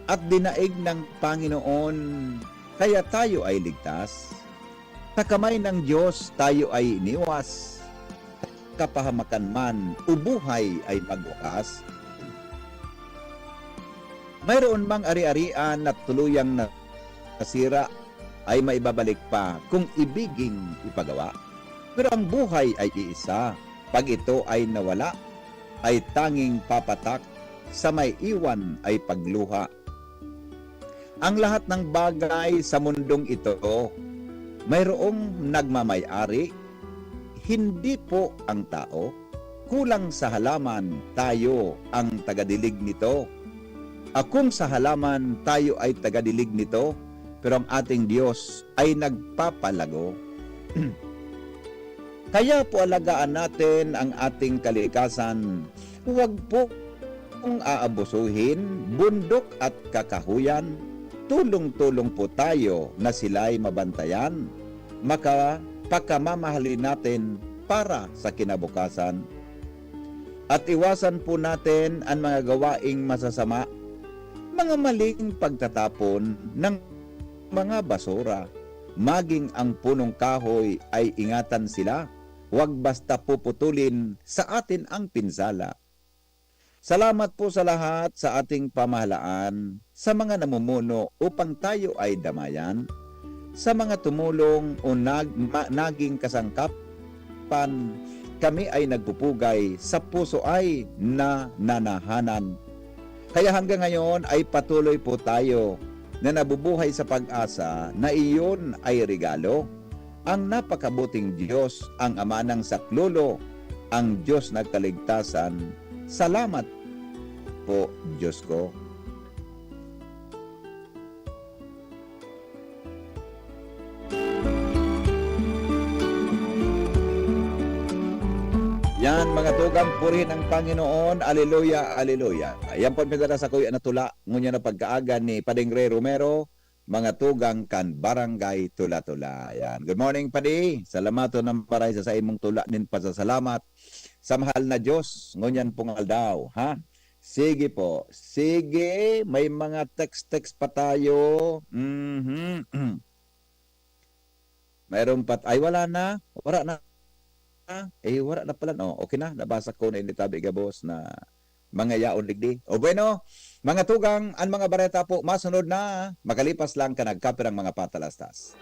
at dinaig ng Panginoon, kaya tayo ay ligtas. Sa kamay ng Diyos tayo ay iniwas. Kapahamakan man o buhay ay magwakas. Mayroon mang ari-arian na tuluyang nasira ay maibabalik pa kung ibiging ipagawa. Pero ang buhay ay iisa. Pag ito ay nawala, ay tanging papatak sa may iwan ay pagluha. Ang lahat ng bagay sa mundong ito, mayroong nagmamay-ari, hindi po ang tao. Kulang sa halaman, tayo ang tagadilig nito. Akong sa halaman, tayo ay tagadilig nito, pero ang ating Diyos ay nagpapalago. Kaya po alagaan natin ang ating kalikasan. Huwag pong aabusuhin, bundok at kakahuyan. Tulong-tulong po tayo na sila'y mabantayan. Maka-, pakamamahalin natin para sa kinabukasan. At iwasan po natin ang mga gawaing masasama, mga maling pagtatapon ng mga basura. Maging ang punong kahoy ay ingatan sila. Huwag basta puputulin sa atin ang pinsala. Salamat po sa lahat sa ating pamahalaan, sa mga namumuno upang tayo ay damayan, sa mga tumulong o nag-, ma-, naging kasangkapan, kami ay nagpupugay, sa puso ay nananahanan. Kaya hanggang ngayon ay patuloy po tayo na nabubuhay sa pag-asa na iyon ay regalo. Ang napakabuting Diyos, ang Ama ng saklolo, ang Diyos ng kaligtasan. Salamat po, Diyos ko. Yan, mga tugang, purihin ang Panginoon. Aleluya, aleluya. Yan po, pinadala sa kuya na tula. Ngunyan na pagkaaga ni Padeng Ray Romero, mga tugang kan Barangay Tula-Tula. Yan. Good morning, Padi. Salamaton ng maray sa saimong tula nin pasasalamat sa mahal na Diyos. Ngunyan pong aldaw, ha? Sige po. Sige, may mga text-text pa tayo. Mhm. Mayroon pa t-, ay, wala na. Wala na. Eh, wala na pala, no? Okay na, nabasa ko na ini tabi gabos na mga yaon digdi. O bueno, mga tugang, ang mga bareta po, masunod na, makalipas lang ka nagkapirang mga patalastas.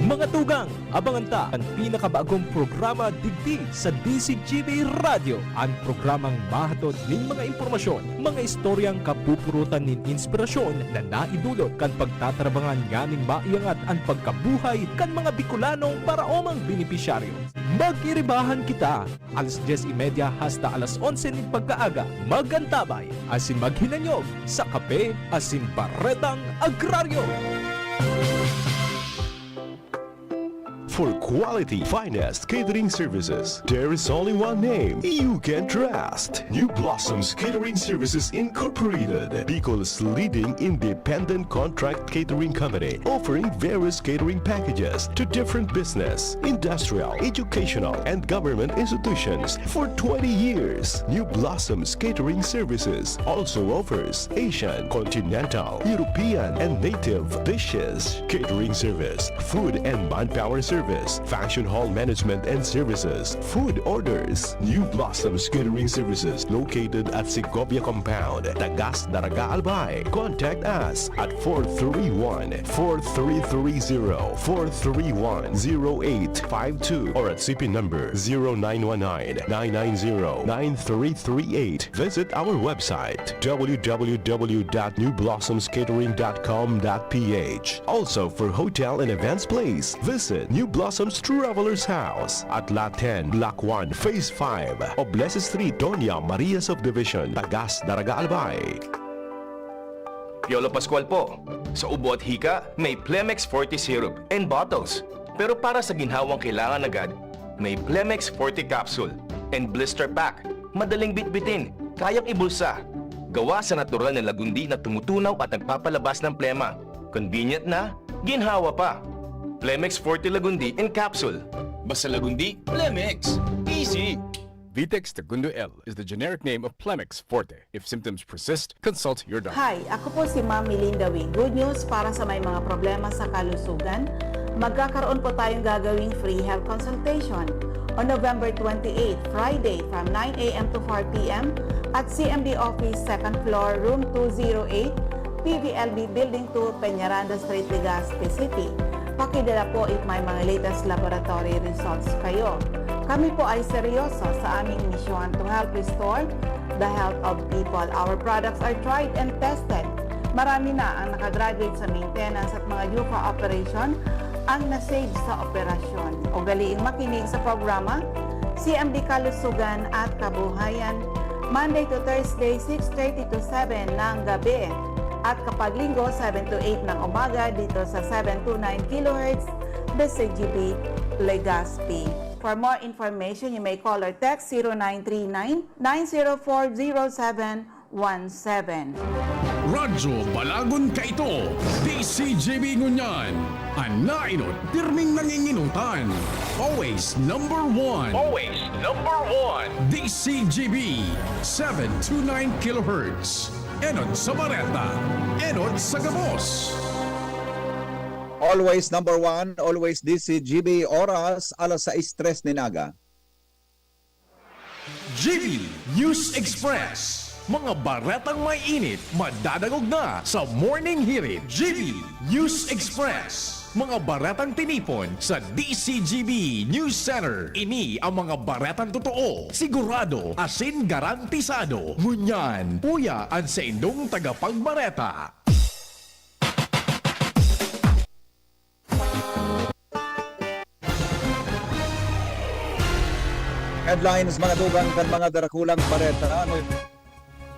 Mga tugang, abangan ta an pinakabagong programa digdi sa D C G B Radyo, an programang mahatod nin mga impormasyon, mga istoryang kapupurutan nin inspirasyon na naidulot kan pagtatrabangan nganing maiangat an pagkabuhay kan mga Bicolanong paraomang benepisyaryo. Mag-iribahan kita! Alas dyes y media hasta alas onse nin pagkaaga, mag-antabay asin maghinanyog sa Kape asin Baretang Agraryo. For quality, finest catering services, there is only one name you can trust. New Blossoms Catering Services Incorporated, Bicol's leading independent contract catering company, offering various catering packages to different business, industrial, educational, and government institutions for twenty years. New Blossoms Catering Services also offers Asian, continental, European, and native dishes, catering service, food and manpower service, function hall management and services, food orders. New Blossoms Catering Services located at Segovia Compound, Tagas, Daraga, Albay. Contact us at four three one, four three three zero, four three one, zero eight five two or at C P number zero nine one nine, nine nine zero, nine three three eight. Visit our website, w w w dot new blossoms catering dot com dot p h. Also, for hotel and events, please visit New Blossoms Travelers House at Lot ten, Block one, Phase five, Oblese Street, Doña Maria Subdivision, Tagas, Daraga, Albay. Piolo Pascual po. Sa ubo at hika, may Plemex Forte Syrup and bottles. Pero para sa ginhawang kailangan agad, may Plemex Forte Capsule and Blister Pack. Madaling bitbitin, kayang ibulsa. Gawa sa natural na lagundi na tumutunaw at nagpapalabas ng plema. Convenient na, ginhawa pa. Plemex Forte Lagundi in Capsule. Basta Lagundi, Plemex. Easy! Vitex Tagundo L is the generic name of Plemex Forte. If symptoms persist, consult your doctor. Hi, ako po si Ma'am Melinda Wee. Good news para sa may mga problema sa kalusugan. Magkakaroon po tayong gagawing free health consultation on November twenty-eight, Friday, from nine a m to four p m at C M D Office, second floor, room two zero eight, P V L B Building two, Peñaranda Street, Legazpi City. Pakidala po if may mga latest laboratory results kayo. Kami po ay seryoso sa aming misyon to help restore the health of people. Our products are tried and tested. Marami na ang nakagraduate sa maintenance at mga UFA operation ang na-save sa operasyon. Ugaliing makinig sa programa, C M D Kalusugan at Kabuhayan, Monday to Thursday, six thirty to seven ng gabi. At kapag Linggo, seven to eight ng umaga dito sa seven two nine kilohertz, D C G B Legazpi. For more information, you may call or text zero nine three nine, nine zero four, zero seven one seven. Radyo Balagon kaito, D C G B ngunyan. An nainot, pirming nanginginutan. Always number one. Always number one. D C G B, seven two nine kilohertz. Enot sa bareta, enot sa gabos. Always number one, always D C G B, oras alas sais tres nin aga. G B News Express. Mga baretang may init, madadangog na sa Morning Hirit. G B News Express. Mga baretang tinipon sa D C G B News Center. Ini ang mga baretang totoo, sigurado, asin garantisado. Ngunyan, uya an saindong tagapagbareta. Headlines, mga tugang, kan mga darakulang bareta. Ano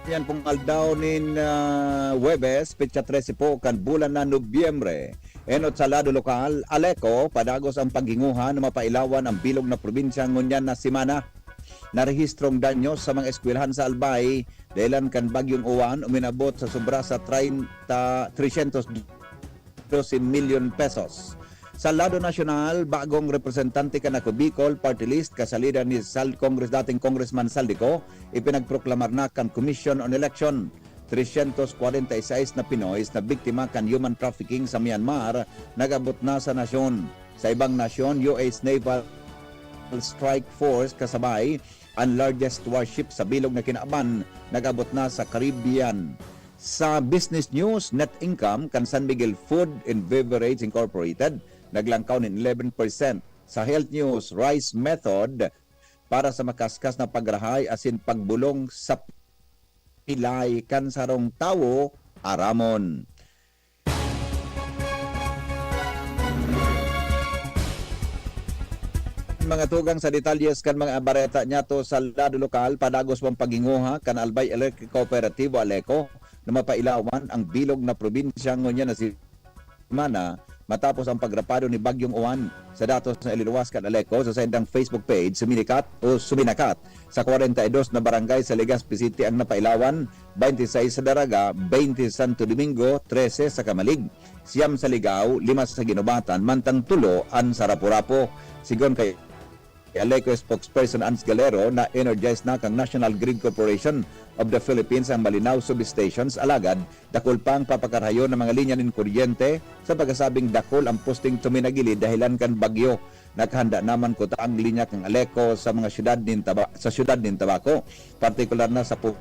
yan pong aldaw nin, ah, Huwebes, petsa trese po kan bulan na Nobyembre. Enot sa lado lokal, Aleco, padagos ang paghinguha na mapailawan ang bilog na probinsya ngunyan na semana. Narehistrong danyos sa mga eskwelahan sa Albay, dahilan kan Bagyong Uwan, uminabot sa sobra sa treinta, tresyentos dose milyon pesos. Sa lado nasyonal, bagong representante kan Ako Bicol Party List, kasalida ni Sal-, Congress, dating Congressman Saldico, ipinagproklamar na kan Commission on Election. Tresyentos kwarenta y seis na Pinoy na biktima kan human trafficking sa Myanmar nag-abot na sa nasyon. Sa ibang nasyon, U S Naval Strike Force kasabay an largest warship sa bilog na kinaban nag-abot na sa Caribbean. Sa business news, net income kan San Miguel Food and Beverage Incorporated naglangkaw nin eleven percent. Sa Health News, rice method para sa makaskas na pagrahay asin pagbolong sa pilay kan sarong tawo, aramon. Mga tugang, sa detalyes kan mga bareta niyato sa lado lokal, padagos pang paghinguha kan Albay Electric Cooperativo, Aleco, na mapailawan ang bilog na probinsya ngunyan na semana, matapos ang pagrapado ni Bagyong Uwan. Sa datos na ililuwas kan Aleco sa saindang Facebook page, suminikat o suminakat sa kwarenta y dos na barangay sa Legazpi City ang napailawan, baynte y seis sa Daraga, baynte sa Santo Domingo, trese sa Camalig, siyam sa Ligao, lima sa Guinobatan, mantang tulo an sa Rapu-Rapu. Sigon kay Aleco spokesperson Ans Galero, na-energize na kan National Grid Corporation of the Philippines ang Malinao substations, alagad dakul pang papakarahayon na mga linya nin kuryente, sa pagkasabing dakul ang posting tuminagili dahelan kan bagyo. Nakahanda naman kuta ang linya kan Aleco sa mga syudad nin Taba-, sa syudad nin Tabaco, partikular na sa pu-,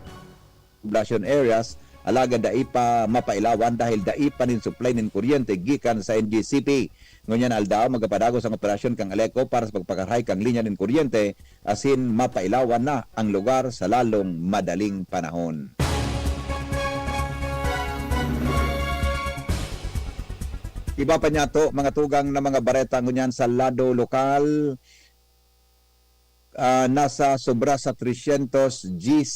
poblasyon areas, alagad dai pa mapailawan dahil dai pa nin supply nin kuryente gikan sa N G C P. Ngunyan aldaw, magapadagos ang operasyon kan Aleco para sa pagpakarahay kan linya nin kuryente asin mapailawan na ang lugar sa lalong madaling panahon. Iba pa niyato, mga tugang, na mga bareta ngunyan sa lado lokal, ah, nasa sobra sa tresyentos diyes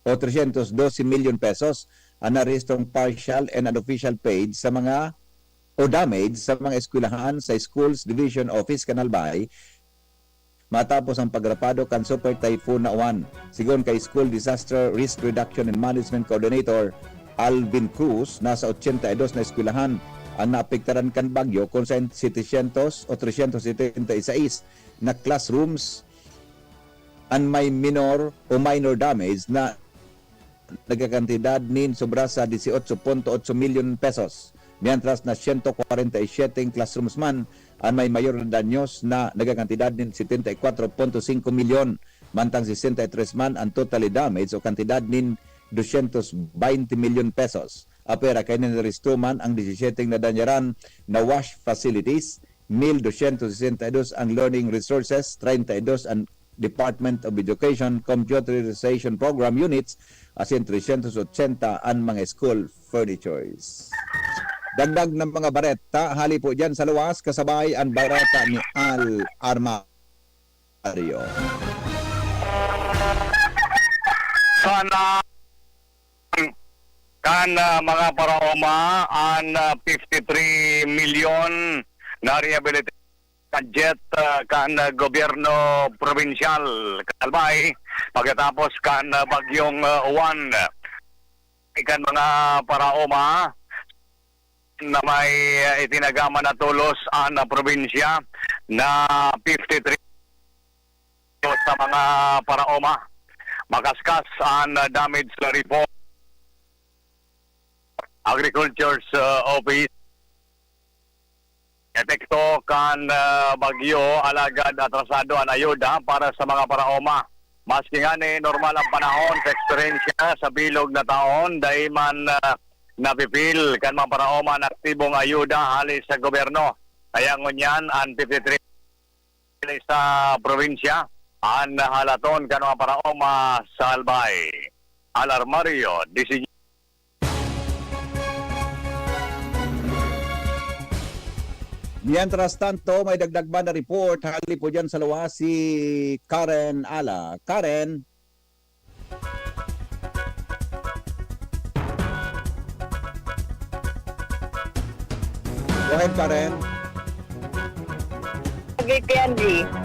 o tresyentos dose milyon pesos ang narehistrong partial and unofficial paid sa mga o damage sa mga eskwelahan sa Schools Division Office kan Albay, matapos ang pagrapado kan Super Typhoon na Uwan. Sigon kay School Disaster Risk Reduction and Management Coordinator Alvin Cruz, nasa ochenta y dos na eskwelahan ang naapektaran kan bagyo, kun saen setecientos o trescientos setenta y seis na classrooms an may minor o minor damage na nagkakantidad nin sobra sa dieciocho punto ocho milyon pesos, mientras na ciento cuarenta y siete classrooms man an may mayor na danyos na nagkakantidad nin setenta y cuatro punto cinco milyon, mantang sesenta y tres man an totally damage o kantidad nin doscientos veinte milyon pesos. Apwera kaini, narehistro man ang diecisiete nadanyaran na WASH facilities, mil doscientos sesenta y dos ang learning resources, treinta y dos ang Department of Education Computerization Program units, asin trescientos ochenta an mga school furnitures. Dagdag na mga bareta, hali po diyan sa luwas, kasabay an bareta ni Al Armario. Sana kan, ah, mga paraoma an, ah, fifty-three milyon na rehabilitation budget, ah, kan, ah, gobyerno probinsyal kan Albay pagkatapos kan, ah, bagyong, ah, Juan. Kan mga paraoma na may, ah, itinagama na tolos an, ah, probinsya na fifty-three sa mga paraoma. Makaskas an, ah, damage report. Agriculture's, ah, Office. Epekto kan, ah, bagyo, alagad atrasado an ayuda para sa mga paraoma. Maski ngani normal ang panahon sa eksperyensya sa bilog na taon, dai man, ah, napi-feel kan mga paraoma an aktibong ayuda hali sa gobyerno. Kaya ngunyan an fifty-three sa probinsya an halaton kan mga paraoma sa Albay. Al Armario, D C G. Mientras tanto, may dagdag man na report hali po dyan sa luwas si Karen Ala. Karen. Go ahead, Karen. Sabi P N G,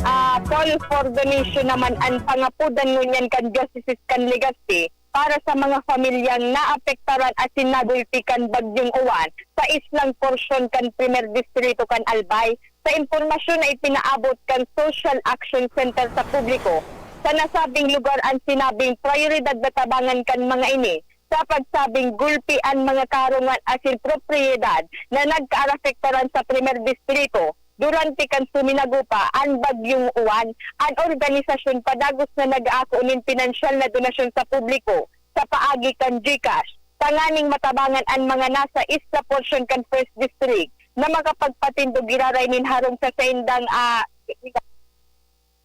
ah, call for donation naman an pangapodan ngunyan kan Diocese kan Legazpi para sa mga pamilyang naapektaran asin nagulpi kan Bagyong Uwan sa islang porsyon kan Primer Distrito kan Albay. Sa impormasyon na ipinaabot kan Social Action Center sa publiko, sa nasabing lugar an sinabing prayoridad na tabangan kan mga ini sa pagsabing gulpi an mga karungan asin propriedad na nagkaarapektaran sa Primer Distrito durante kan suminago pa an Bagyong Uwan. An organisasyon padagos na nag-aako nin pinansyal na donasyon sa publiko sa paagi kan GCash, tanganing matabangan an mga nasa isla porsyon kan First District na makapagpatindog giraray nin harong sa saindang, ah,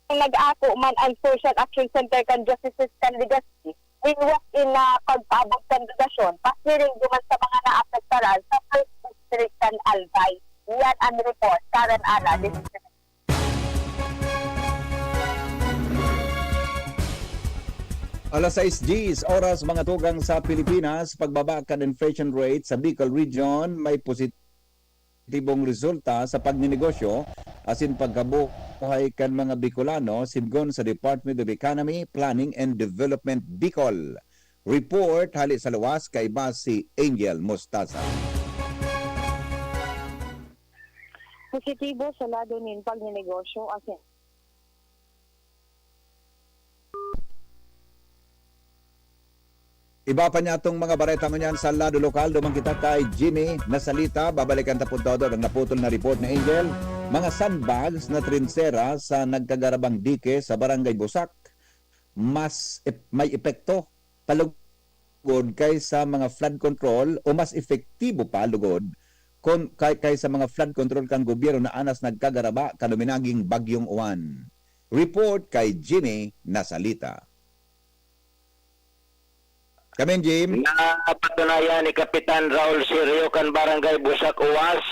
nag-ako man ang Social Action Center kan Diocese kan Legazpi, nin walk-in na pagpaabot kan donasyon, pasiring duman sa mga naapektaran sa First District kan Albay. Iyan ang report, Karen Ana, District. Alas sais diyes oras, mga tugang sa Pilipinas, pagbaba kan inflation rate sa Bicol Region, may positibong resulta sa pagninegosyo asin pagkabuhay kan mga Bicolano, sigon sa Department of Economy, Planning and Development Bicol. Report hali sa luwas, kaiba si Angel Mostaza. Positibo sa lado nin pagninegosyo asin Iba pa niya atong mga bareta ngunyan sa lado lokal. Duman kita kay Jimmy Nasalita. Babalikan ta pud todo ang naputol na report ni Angel. Mga sandbags na trinsera sa nagkagarabang dike sa Barangay Busak, mas ep-, may epekto palugod kaysa mga flood control, o mas epektibo pa lugod kon, kay, kaysa mga flood control kan gobyerno na anas nagkagaraba kan uminaging Bagyong Juan. Report kay Jimmy Nasalita. Kamin, Jim. Napatunayan ni Kapitan Raul Sirio kan Barangay Busak Uwas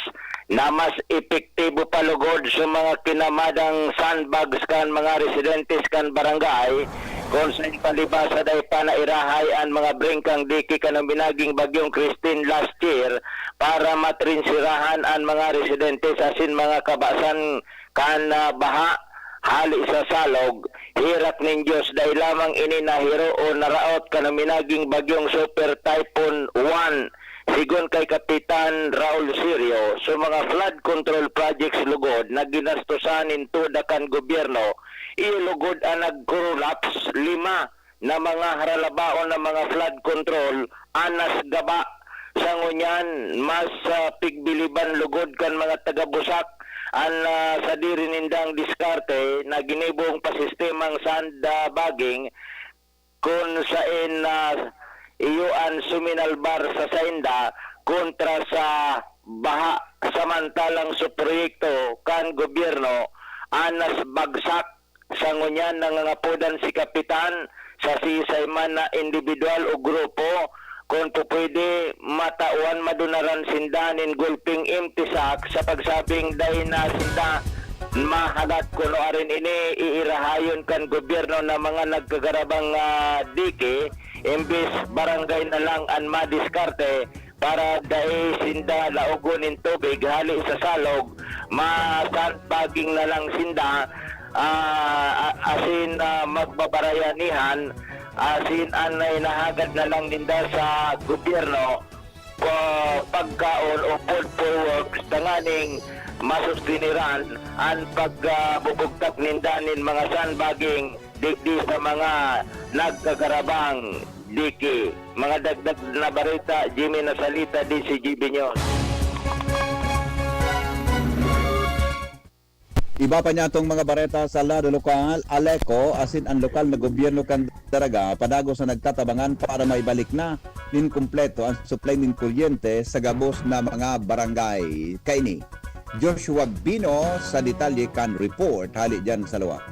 na mas epektibo pa lugod sa mga kinamadang sandbags kan mga residentes kan barangay, kung sa palibasa dai pa nairahay an mga bringkang dike kan uminaging Bagyong Christine last year para matrinsirahan an mga residentes asin mga kabasan kan, ah, baha hali sa Salog, herak nin Dios, dai lamang ini nahiro o naraot kan uminaging bagyong Super Typhoon Juan. Sigon kay Kapitan Raul Sirio, sa mga flood control projects lugod na ginastosan nin tuda kan gobyerno, iyo lugod an nag-collapse, lima na mga haralabaon na mga flood control anas gaba. Sa ngunyan, mas, ah, pigbiliban lugod kan mga taga-Busak an, ah, sadiri nindang diskarte na ginibong pasistemang sandbagging, kun saen, ah, iyo an suminalbar sa sainda kontra sa baha, samantalang sa proyekto kan gobyerno anas bagsak. Sa ngunyan, nangangapodan si Kapitan sa siisay man na indibidwal o grupo, kun pupwede, matawan madunaran sinda nin gulping empty sack sa pagsabing dai na sinda mahalat kun nuarin ini iirahayon kan gobyerno na mga nagkagarabang, ah, dike, imbes barangay na lang an madiskarte para dai sinda laogon nin tubig hale sa Salog, ma-sandbagging na lang sinda, ah, a-, asin, ah, magbabarayanihan, asin an nahahagad na lang ninda sa gobyerno, pa-, pagkaon o food for works, tanganing masustiniran an pag, ah, bubugtak ninda nin mga sandbagging digdi sa mga nagkagarabang dike. Mga dagdag na bareta, Jimmy Nasalita, D C G B News. Iba pa niya atong mga bareta sa lado lokal, Aleco, asin an lokal na gobyerno kan Daraga, padagos na nagtatabangan para maibalik na nin kumpleto an supply nin kuryente sa gabos na mga barangay. Kaini, Joshua Bino sa detalye kan report hali diyan sa luwa.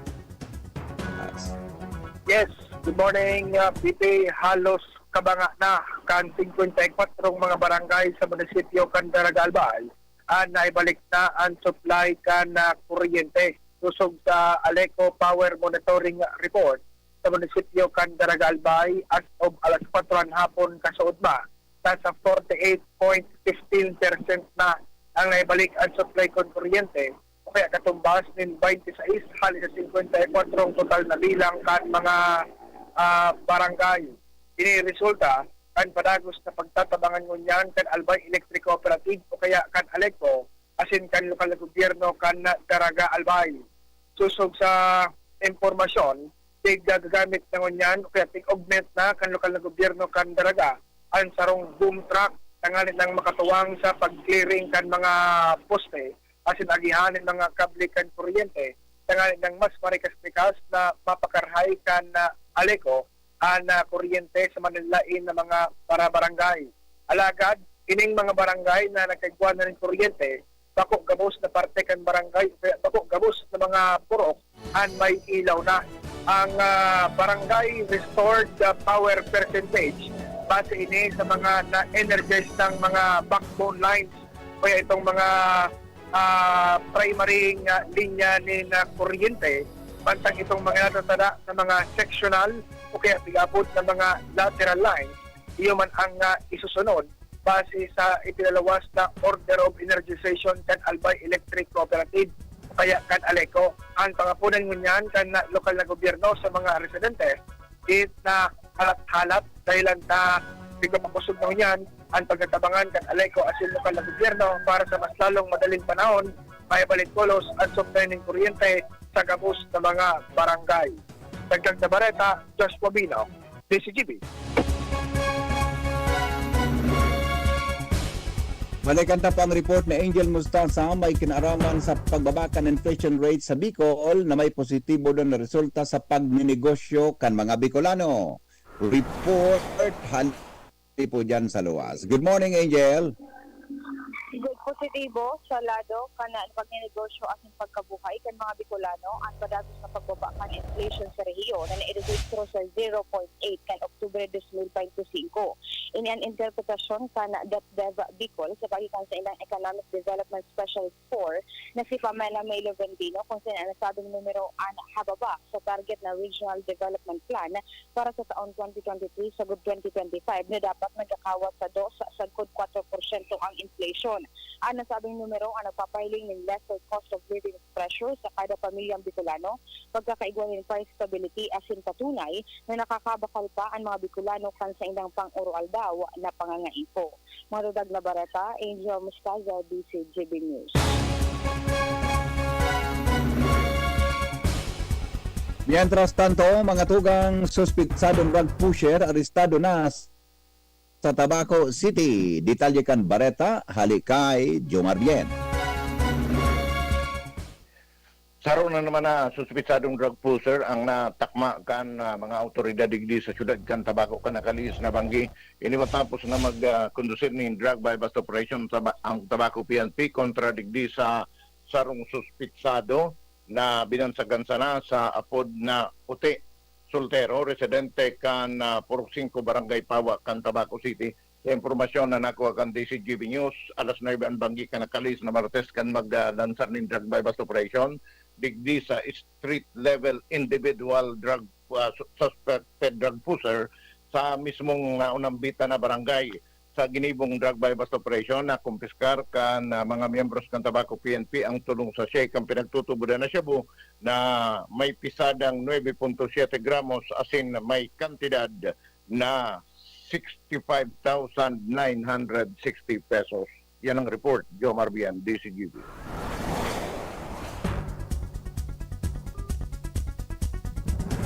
Yes, good morning, uh, P P. Halos kabanga na kan singkwenta y kwatro mga barangay sa munisipyo kan Daraga Albay an naibalik na an supply kan, uh, kuryente. Sosog sa Aleco Power Monitoring Report sa munisipyo kan Daraga Albay, as of alas kwatro an hapon kasuodma, nasa forty-eight point fifteen percent na ang naibalik an supply kan kuryente, o kaya katumbas nin twenty-six hali sa singkwenta y kwatro ang total na bilang kan mga, ah, barangay. Ini resulta kan padagos na pagtatabangan ngunyan kan Albay Electric Cooperative o kaya kan Aleco asin kan lokal na gobyerno kan Daraga Albay. Sosog sa impormasyon, tig-, gagamit na ngunyan o kaya tig-augment na kan lokal na gobyerno kan Daraga an sarong boom truck tanganing makatuwang sa pag-clearing kan mga poste asin agihan nin mga kable kan kuryente, tanganing mas marikas-rikas na mapakarahay kan, ah, Aleco an, ah, kuryente sa manlaen na mga para barangay. Alagad, ining mga barangay na nagkaigwa na nin kuryente, bako gabos na parte kan barangay o kaya bako gabos na mga purok an may ilaw na. Ang, ah, barangay restored, ah, power percentage, base ini sa mga na-energize ng mga backbone lines o kaya itong mga, ah, primary nga linya nin, ah, kuryente, mantang itong mga natatada na mga sectional o kaya tig-abot na mga lateral lines, iyo man ang, ah, isusunod base sa ipinalawas na Order of Energization kan Albay Electric Cooperative o kaya kan ALECO. Ang pangapunan ngunyan kan lokal na gobyerno sa mga residente is na halat-halat dahilan ta pigkapakosog na ngunyan ang pagtatabangan kan ALECO asin lokal na gobyerno para sa mas lalong madaling panahon maibalik tolos ang supply nin kuryente sa gabos na mga barangay. Dagdag na bareta, Josh Pabino, D C G B. Balikan ta po ang report ni Angel Mustasa, may kinaraman sa pagbaba kan inflation rate sa Bicol na may positibo daw na resulta sa pagninegosyo kan mga Bicolano. Report, hali po dyan sa luwas. Good morning, Angel. Good, positibo sa lado kan pagninegosyo asin pagkabuhay kan mga Bicolano an padagos na pagbaba kan inflation sa rehiyon na nairehistro sa zero point eight kan Oktubre dos mil baynte singko. Ini an interpretasyon kan DepDev Bicol sa pagkakan sa ilang Economic Development Specialist four na si Pamela May Lovendino, kung saan an nasabing numero an hababa sa target na Regional Development Plan para sa taon twenty twenty-three sagud twenty twenty-five na dapat nagkakawat sa dos sagkod kwatro porsyento ang inflation. An nasabing numero an nagpapahiling nin lesser cost of living pressure sa kada pamilyang Bicolano, pagkakaigwa nin price stability asin patunay na nakakabakal pa an mga Bicolano kan saindang pang-oroaldaw na pangangaipo. Mga dudag na bareta, Angel Mostaza, D C G B News. Mientras tanto, mga tugang, suspitsadong drug pusher arestado na sa Tabaco City. Detalye kan bareta, hali kay Jomar Bien. Saro na naman na suspitsadong drug pusher ang natakma kan, ah, mga awtoridad digdi sa siyudad kan Tabaco kan nakalihis na banggi. Ini matapos na mag, ah, kondusir nin drug buy-bust operation sa ba-, ang Tabaco P N P kontra digdi sa sarong suspitsado na binansagan sana sa apod na Puti Soltero, residente kan, ah, Purok singko, Barangay Pawa kan Tabaco City. Sa impormasyon na nakuha kan D C G B News, alas nuebe an banggi kan nakalihis na Martes kan maglansar nin drug buy-bust operation digdi sa street level individual drug, ah, su-, suspected drug pusher sa mismong naunang bita na barangay. Sa ginibong drug buy-bust operation, nakumpiskar kan, ah, mga miyembros kan Tabaco P N P ang tolong sachet kan pinagtutubodan na shabu na may pisadang nuebe punto siyete gramos asin may kantidad na sixty-five thousand nine hundred sixty pesos. Yan ang report, Jomar Bien, D C G B.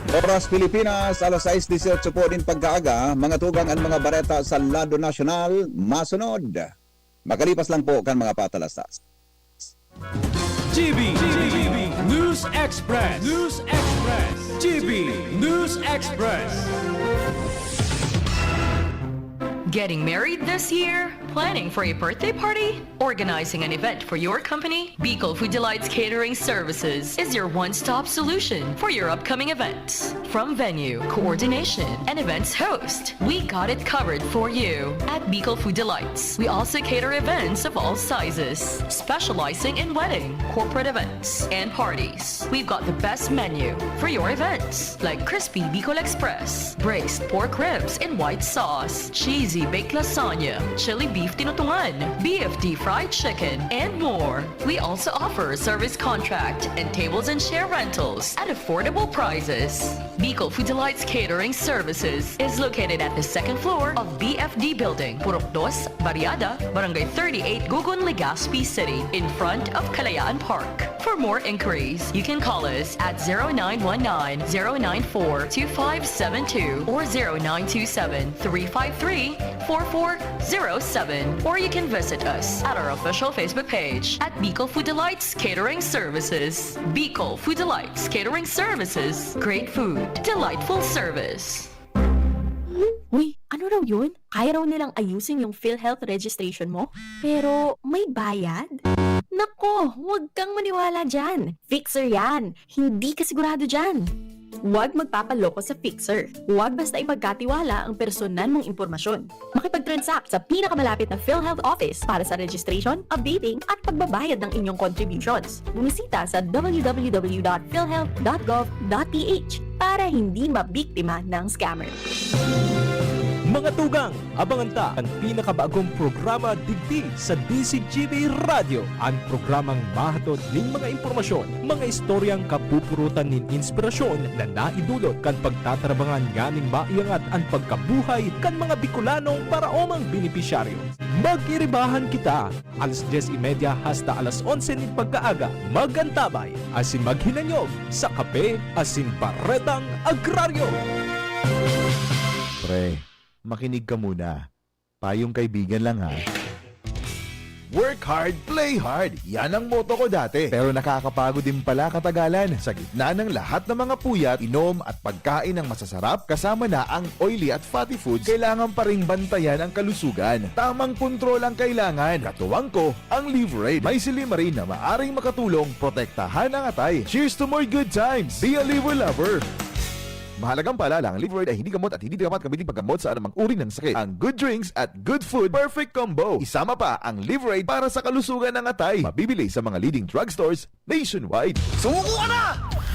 Oras Pilipinas, alas sais dieciocho po nin pagkaaga, mga tugang, an mga bareta sa lado nasyonal, masunod. Makalipas lang po kan mga patalastas. G B, G B News Express. News Express. G B News Express. Getting married this year? Planning for a birthday party? Organizing an event for your company? Bicol Food Delights Catering Services is your one-stop solution for your upcoming events. From venue, coordination, and events host, we got it covered for you. At Bicol Food Delights, we also cater events of all sizes, specializing in wedding, corporate events, and parties. We've got the best menu for your events, like crispy Bicol Express, braised pork ribs in white sauce, cheesy baked lasagna, chili beef tinutungan, B F D fried chicken, and more. We also offer service contract and tables and chair rentals at affordable prices. Bicol Food Delights Catering Services is located at the second floor of B F D Building, Purok dos, Barriada, Barangay thirty-eight, Gugun, Legazpi City, in front of Kalayaan Park. For more inquiries, you can call us at zero nine one nine, zero nine four, two five seven two or zero nine two seven, three five three, four four zero seven, or you can visit us at our official Facebook page at Bicol Food Delights Catering Services. Bicol Food Delights Catering Services. Great food, delightful service. Uy, ano raw yun? Kaya raw nilang ayusin yung PhilHealth registration mo? Pero may bayad? Nako, huwag kang maniwala dyan. Fixer yan. Hindi ka sigurado dyan. Huwag magpapaloko sa fixer. Huwag basta ipagkatiwala ang personal mong impormasyon. Makipag-transact sa pinakamalapit na PhilHealth office para sa registration, updating, at pagbabayad ng inyong contributions. Bumisita sa w w w dot philhealth dot gov dot p h para hindi mabiktima ng scammer. Mga tugang, abangan ta an pinakabagong programa digdi sa D Z G B Radyo, an programang mahatod nin mga impormasyon, mga istoryang kapupurutan nin inspirasyon na naidulot kan pagtatarabangan nganing maiangat an pagkabuhay kan mga Bikolanong paraomang benepisyaryo. Mag-iribahan kita! Alas dyes y media hasta alas onse nin pagkaaga, mag-antabay asin maghinanyog sa kape asin baretang agraryo. Pre, makinig ka muna. Payong kaibigan lang ha. Work hard, play hard. Yan ang motto ko dati. Pero nakakapagod din pala katagalan. Sa gitna ng lahat ng mga puyat, inom at pagkain ng masasarap, kasama na ang oily at fatty foods, kailangan pa ring bantayan ang kalusugan. Tamang kontrol ang kailangan. Katuwang ko, ang Liverade. May silymarin na maaring makatulong protektahan ang atay. Cheers to more good times! Be a Liver Lover! Mahalagang paalala, ang Liverade ay hindi gamot at hindi dapat gamitin paggamot sa anumang uri ng sakit. Ang good drinks at good food, perfect combo. Isama pa ang Liverade para sa kalusugan ng atay. Mabibili sa mga leading drugstores nationwide. Sumuko ka na!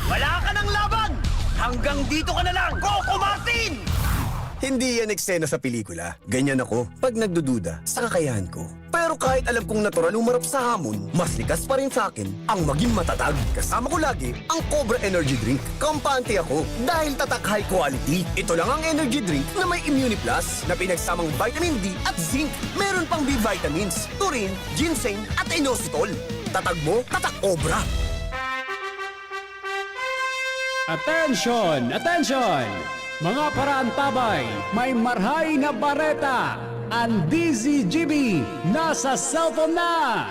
Wala ka ng laban! Hanggang dito ka na lang, Coco Martin! Hindi yan eksena sa pelikula. Ganyan ako pag nagdududa sa kakayahan ko. Pero kahit alam kong natural umarap sa hamon, mas likas pa rin sa akin ang maging matatag. Kasama ko lagi ang Cobra Energy Drink. Kampante ako dahil tatak high quality. Ito lang ang energy drink na may Immune Plus na pinagsamang vitamin D at zinc. Meron pang B vitamins, taurine, ginseng at inositol. Tatag mo, tatak Cobra! Attention! Attention! Mga paraantabay, may marhay na bareta! Ang D Z G B nasa cellphone na!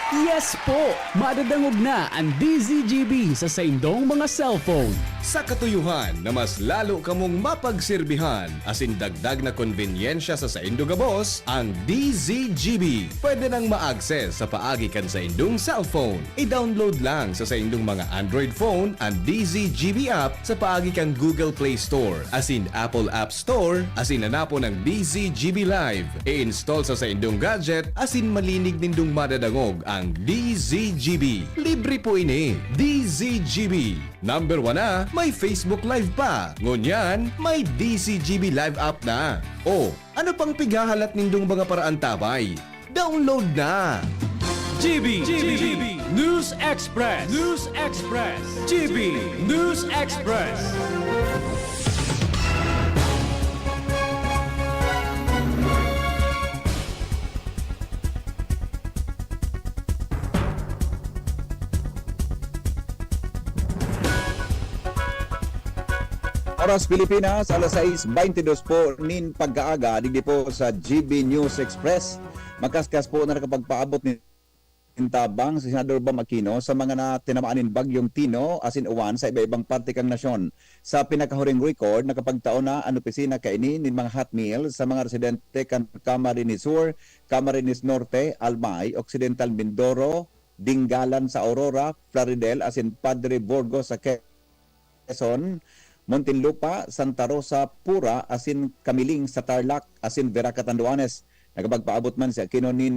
Yes po! Madadangog na ang D Z G B sa saindong mga cellphone. Sa katuyuhan na mas lalo kamong mapagserbihan asin dagdag na konbenyensya sa saindo gabos, ang D Z G B pwede nang ma-access sa paagi kan saindong cellphone. I-download lang sa saindong mga Android phone an D Z G B app sa paagi kan Google Play Store asin Apple App Store asin hanapon ang D Z G B Live. I-install sa saindong gadget asin malinig nindong madadangog ang D Z G B. Libre po ini. D Z G B. Number one na, may Facebook Live pa. Ngunyan, may D Z G B Live app na. O, ano pang pighahalat nindong mga paraantabay? Download na! G B, G B, News Express, News Express, G B News Express. Oras Pilipinas, alas sais beintidos po nin pagkaaga, digdi po sa G B News Express. Makaskas po na nakapagpaabot nin tabang si Senador Bam Aquino sa mga na tinamaan nin Bagyong Tino asin Uwan sa iba-ibang parte kan nasyon. Sa pinakahuring record, nakapagtao na an opisina kaini nin mga hot meal sa mga residente kan Camarines Sur, Camarines Norte, Albay, Occidental Mindoro, Dingalan sa Aurora, Plaridel asin Padre Burgos sa Quezon, Muntinlupa, Santa Rosa, Pura asin Camiling sa Tarlac asin Vera, Catanduanes. Nakapagpaabot man si Aquino nin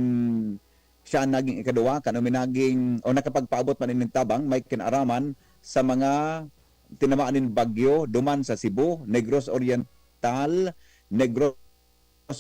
siya naging ikaduwa kan uminaging o nakapagpaabot man inin tabang may kinaaraman sa mga tinamaan nin bagyo duman sa Cebu, Negros Oriental, Negros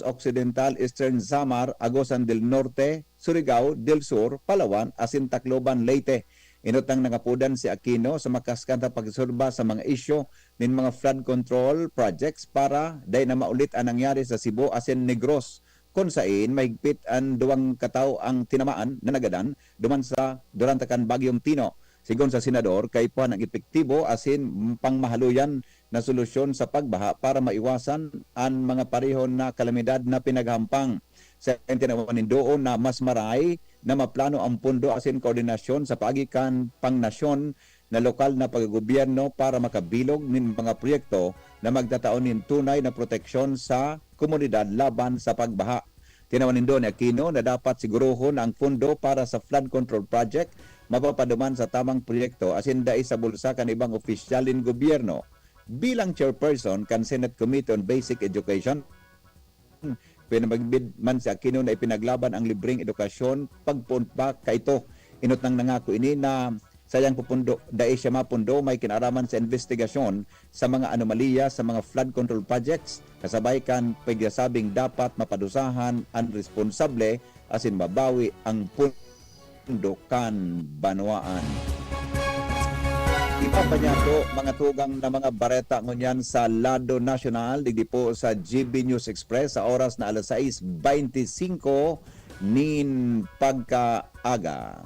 Occidental, Eastern Samar, Agusan del Norte, Surigao del Sur, Palawan asin Tacloban, Leyte. Enot nang nangapodan si Aquino sa makaskan sa pagsusurba sa mga isyu nin mga flood control projects para dai na maulit an nangyari sa Cebu asin Negros, kun sain mahigpit an duwang katawo ang tinamaan na nagadan duman sa durante kan Bagyong Tino. Sigon sa Senador, kaipuhan ang epektibo asin pangmahaloyan na solusyon sa pagbaha para maiwasan an mga parehon na kalamidad na pinaghahampang. Sa tinawan nin doon na mas maray na maplano ang pondo asin koordinasyon sa paagi kan pangnasyon na lokal na paggogobyerno para makabilog nin mga proyekto na magtatao nin tunay na proteksyon sa komunidad laban sa pagbaha. Tinawan nindo ni Aquino na dapat sigurohon na ang pondo para sa flood control project mapapaduman sa tamang proyekto asin dai sa bulsa kan ibang opisyal nin gobyerno. Bilang chairperson kan Senate Committee on Basic Education, pinamagid man si Aquino na ipinaglaban ang libreng edukasyon pagpoon pa kaito. Inot nang nangako ini na sayang pupundo, dai siya mapundo, may kinaraman sa investigasyon sa mga anomalya sa mga flood control projects, kasabay kan pagsasabing dapat mapadusahan an responsable asin mabawi ang pondo kan banwaan. Iba pa niya to, mga tugang na mga bareta ngunyan sa lado nasyonal, digdi po sa G B News Express sa oras na alas sais beintisinko nin pagkaaga.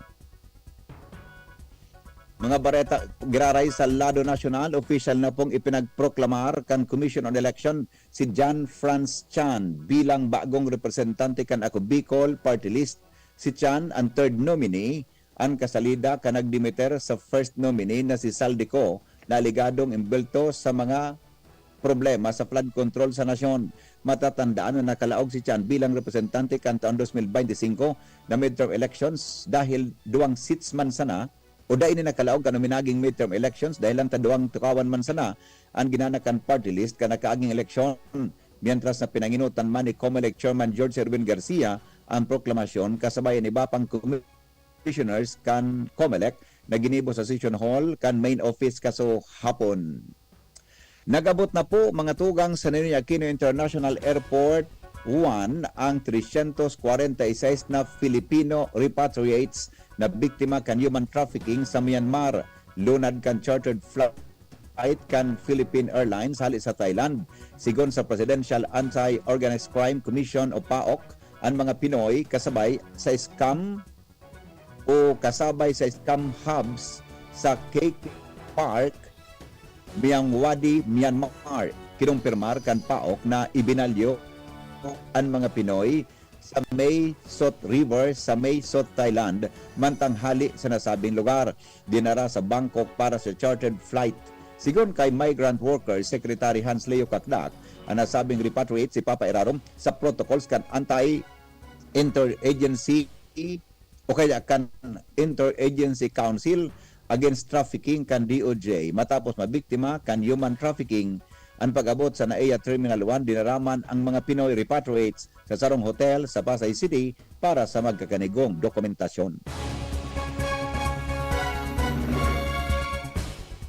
Mga bareta, giraray sa lado nasyonal, opisyal na pong ipinagproklamar kan Commission on Election si John Franz Chan bilang bagong representante kan Ako Bicol Party List. Si Chan an third nominee, an kasalida kan nagdimiter sa first nominee na si Zaldy Co na alegadong imbelto sa mga problema sa flood control sa nasyon. Matatandaan na nakalaog si Chan bilang representante kan taon dos mil beintisinko na midterm elections dahil duwang seats man sana o dai ni nakalaog kan uminaging midterm elections dahil lang ta duwang tukawan man sana an ginana kan party list kan nakaaging eleksyon. Mientras na pinanginutan man ni Comelec Chairman George Erwin Garcia ang proklamasyon kasabay an iba pang commissioners kan Comelec na ginibo sa session hall kan main office kaso hapon. Nag-abot na po, mga tugang, sa Ninoy Aquino International Airport one ang trescientos kwarenta y seis na Filipino repatriates na biktima kan human trafficking sa Myanmar, lunad kan chartered flight kan Philippine Airlines hali sa Thailand. Sigon sa Presidential Anti-Organized Crime Commission o PAOK, an mga Pinoy kasabay sa scam o kasabay sa scam hubs sa Cake Park, Myawaddy, Myanmar. Kinumpirmar kan PAOK na ibinalyo an mga Pinoy sa Mae Sot River sa Mae Sot, Thailand, mantang hali sa nasabing lugar. Dinara sa Bangkok para sa chartered flight. Sigon kay Migrant Workers Secretary Hans Leo Cacdac, an nasabing repatriates ipapairarom sa protocols kan anti-interagency o kaya kan Interagency Council Against Trafficking kan D O J matapos mabiktima kan human trafficking. An pag-abot sa NAIA Terminal one, dinara man ang mga Pinoy repatriates sa sarong hotel sa Pasay City para sa magkakanigong dokumentasyon.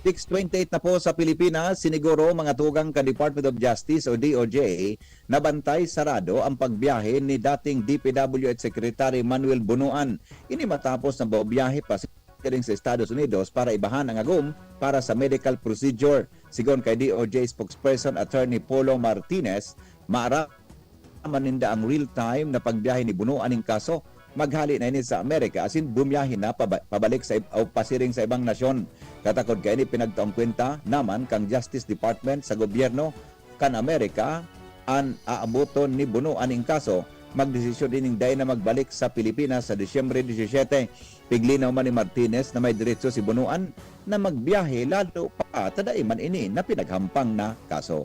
Six twenty-eight na po sa Pilipinas, siniguro, mga tugang, kan Department of Justice o D O J na bantay sarado ang pagbiyahe ni dating D P W H Secretary Manuel Bonoan. Ini matapos na babiyahe pa siring sa Estados Unidos para ibahan ang agom para sa medical procedure. Sigon kay D O J spokesperson Attorney Polo Martinez, maaraman ninda ang real-time na pagbiyahe ni Bonoan nin kaso. Maghali na ini sa Amerika asin bumiyahe na paba-, pabalik sa ib-, o pasiring sa ibang nasyon. Katakod kaini, pinagtaong kwenta naman kan Justice Department sa gobyerno kan Amerika an aaboton ni Bonoan nin kaso. Magdesisyon ining dai na magbalik sa Pilipinas sa Disyembre disisiyete. Piglinaw man ni Martinez na may derecho si Bonoan na magbiyahe lalo pa ta dai man ini na pinaghampang na kaso.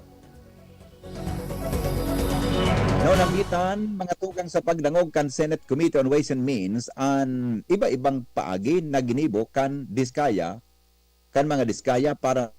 Naunamitan, mga tugang, sa pagdangog kan Senate Committee on Ways and Means an iba-ibang paagi na ginibo kan Diskaya, kan mga Diskaya para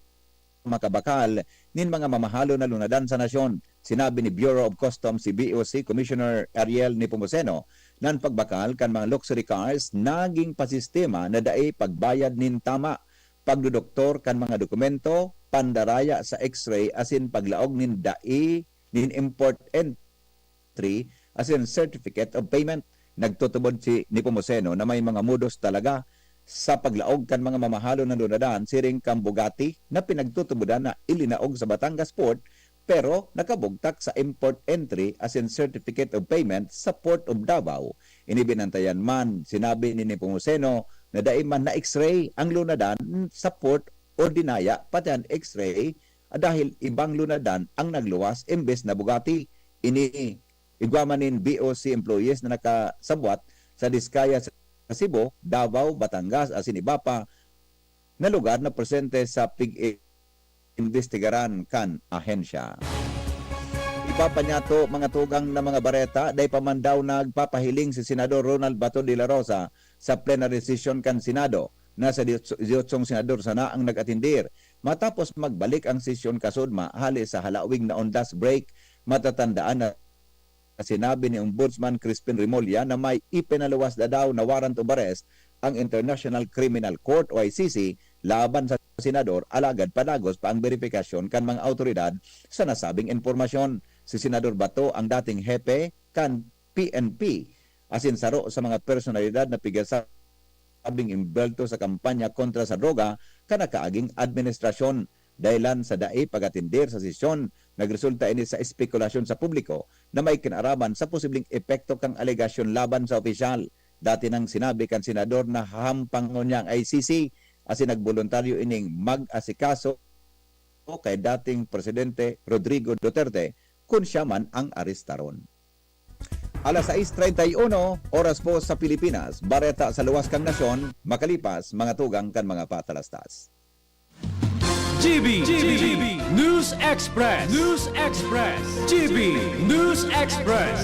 makabakal nin mga mamahalon na lunadan sa nasyon. Sinabi ni Bureau of Customs si B O C Commissioner Ariel Nepomuceno na an pagbakal kan mga luxury cars nagin pasistema na dai pagbayad nin tama, pagdodoktor kan mga dokumento, pandaraya sa X-ray asin paglaog nin dai nin import entry asin certificate of payment. Nagtutubod si Nepomuceno na may mga modus talaga sa paglaog kan mga mamahalon na lunadan siring kan Bugatti na pinagtutubodan na ilinaog sa Batangas Port pero nakabugtak sa import entry asin certificate of payment sa Port of Davao. Ini binantayan man, sinabi ni Nepomuceno na dai man na-X-ray ang lunadan sa port o dinaya pati an X-ray dahil ibang lunadan ang nagluwas imbes na Bugatti. Ini igwa man nin B O C employees na nakasabwat sa Diskaya sa Cebu, Davao, Batangas asin iba pa na lugar na presente sa pig-imbestigaran kan ahensya. Papanyato, mga tugang na mga bareta, dai pa man daw nagpapahiling si Senador Ronald Bato de la Rosa sa plenary session kan Senado. Nasa diyotso, diyotsong senador sana ang nag-atindir. Matapos magbalik ang sesyon kasudma hali sa halawig na undas break, matatandaan na sinabi ni Ombudsman Crispin Remulla na may ipinaluwas na daw na warrant of arrest ang International Criminal Court o I C C laban sa senador, alagad padagos pa ang beripikasyon kan mga awtoridad sa nasabing impormasyon. Si Senador Bato ang dating hepe kan P N P, asin saro sa mga personalidad na pigasabing imbelto sa kampanya kontra sa droga kan nakaaging administrasyon. Dahilan sa dai pag-atender sa sesyon, nagresulta ini sa espekulasyon sa publiko na may kinaraman sa posibleng epekto kan alegasyon laban sa opisyal. Dati nang sinabi kan senador na hahampangon niya ang I C C, asin nagboluntaryo ining mag-asikaso kay dating Presidente Rodrigo Duterte kun siya man ang arestaron. Alas sais treinta y uno, oras po sa Pilipinas. Bareta sa luwas kan nasyon, makalipas, mga tugang kan mga patalastas. G B, G B, News Express, News Express, G B News Express.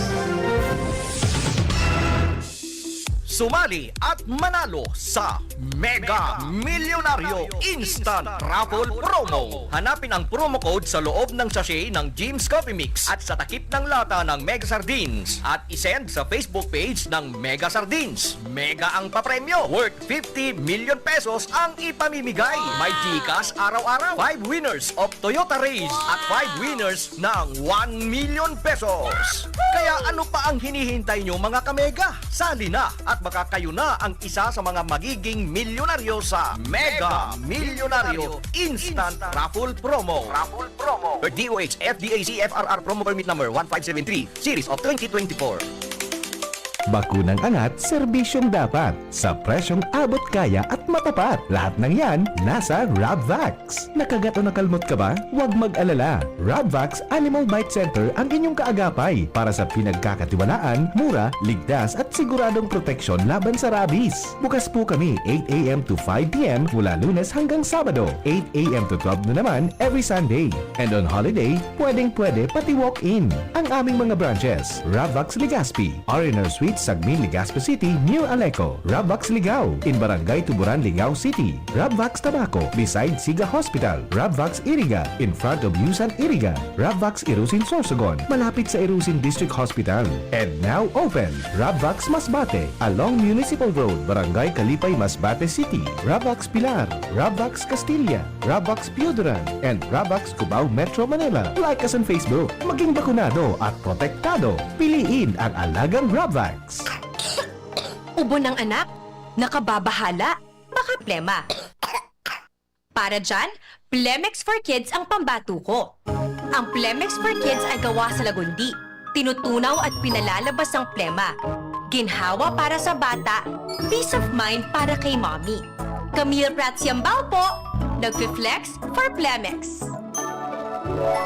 Sumali at manalo sa Mega Milyonaryo Instant Raffle Promo. Hanapin ang promo code sa loob ng sachet ng Jim's Coffee Mix at sa takip ng lata ng Mega Sardines at isend sa Facebook page ng Mega Sardines. Mega ang papremyo, worth fifty million pesos ang ipamimigay. May GCash araw-araw, five winners of Toyota Raize at five winners ng one million pesos. Kaya ano pa ang hinihintay nyo, mga kamega? Sali na at baka kayo na ang isa sa mga magiging milyonaryo sa Mega Milyonaryo Instant Raffle Promo. Raffle Promo. Per D O H, F D A C, F R R Promo Permit Number one five seven three, Series of twenty twenty-four. Bakunang angat, serbisyong dapat, sa presyong abot kaya at matapat. Lahat ng yan, nasa Rabvax. Nakagat o nakalmot ka ba? Huwag mag-alala. Rabvax Animal Bite Center ang inyong kaagapay para sa pinagkakatiwalaan, mura, ligtas at siguradong proteksyon laban sa rabies. Bukas po kami eight A M to five P M mula Lunes hanggang Sabado, eight A M to twelve na naman every Sunday. And on holiday, pwedeng-pwede pati walk-in. Ang aming mga branches, Rabvax Legazpi, R and R Suite, Sagmin, Legazpi City, near Aleco, Rabvax Ligao, in Barangay Tuburan, Ligao City, Rabvax Tabaco, beside Siga Hospital, Rabvax Iriga, in front of Yusan Iriga, Rabvax Irusin Sorsogon, malapit sa Irusin District Hospital. And now open, Rabvax Masbate, along Municipal Road, Barangay Kalipay, Masbate City, Rabvax Pilar, Rabvax Castilla, Rabvax Pioduran, and Rabvax Cubao, Metro Manila. Like us on Facebook. Maging bakunado at protektado. Piliin ang alagang Rabvax. Ubo ng anak? Nakababahala? Baka plema. Para dyan, Plemex for Kids ang pambato ko. Ang Plemex for Kids ay gawa sa lagundi. Tinutunaw at pinalalabas ang plema. Ginhawa para sa bata, peace of mind para kay mommy. Camille Prats Yambao po, nagfi-flex for Plemex.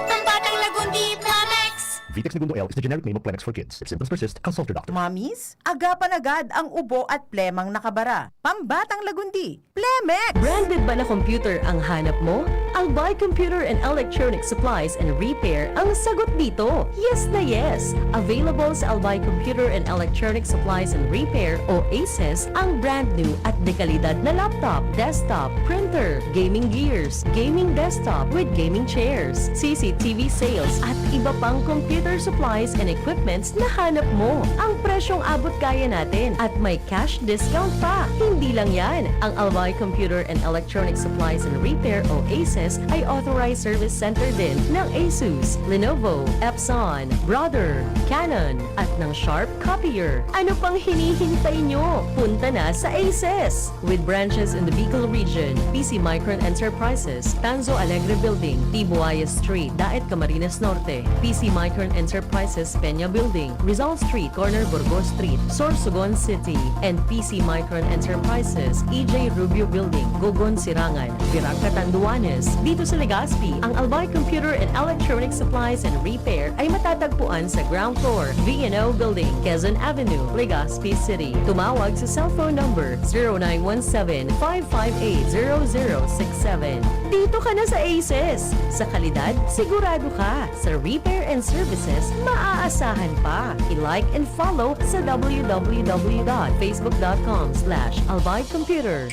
Pambatang Lagundi, Plemex! Vitex Negundo L is the generic name of Plemex for Kids. If symptoms persist, consult your doctor. Mommies, agapan agad ang ubo at plemang nakabara. Pambatang Lagundi, Plemex! Branded ba na computer ang hanap mo? Albay Computer and Electronic Supplies and Repair ang sagot dito. Yes na yes! Available sa Albay Computer and Electronic Supplies and Repair o ACES ang brand new at dekalidad na laptop, desktop, printer, gaming gears, gaming desktop with gaming chairs, C C T V sales at iba pang computer supplies and equipments na hanap mo. Ang presyong abot kaya natin at may cash discount pa. Hindi lang yan, ang Albay Computer and Electronic Supplies and Repair o ACES ay authorized service center din ng Asus, Lenovo, Epson, Brother, Canon, at ng Sharp Copier. Ano pang hinihintay nyo? Punta na sa ACES! With branches in the Bicol region, P C Micron Enterprises, Tanzo Alegre Building, Tibuayas Street, Daet, Camarines Norte, P C Micron Enterprises, Peña Building, Rizal Street, corner Burgos Street, Sorsogon City, and P C Micron Enterprises, E J Rubio Building, Gogon, Sirangan, Virac, Catanduanes. Dito sa Legazpi, ang Albay Computer and Electronic Supplies and Repair ay matatagpuan sa ground floor, V and O Building, Quezon Avenue, Legazpi City. Tumawag sa cellphone number zero nine one seven, five five eight, zero zero six seven. Dito ka na sa ACES! Sa kalidad, sigurado ka! Sa repair and service maaasahan pa. I-like and follow sa w w w dot facebook dot com slash albay computer.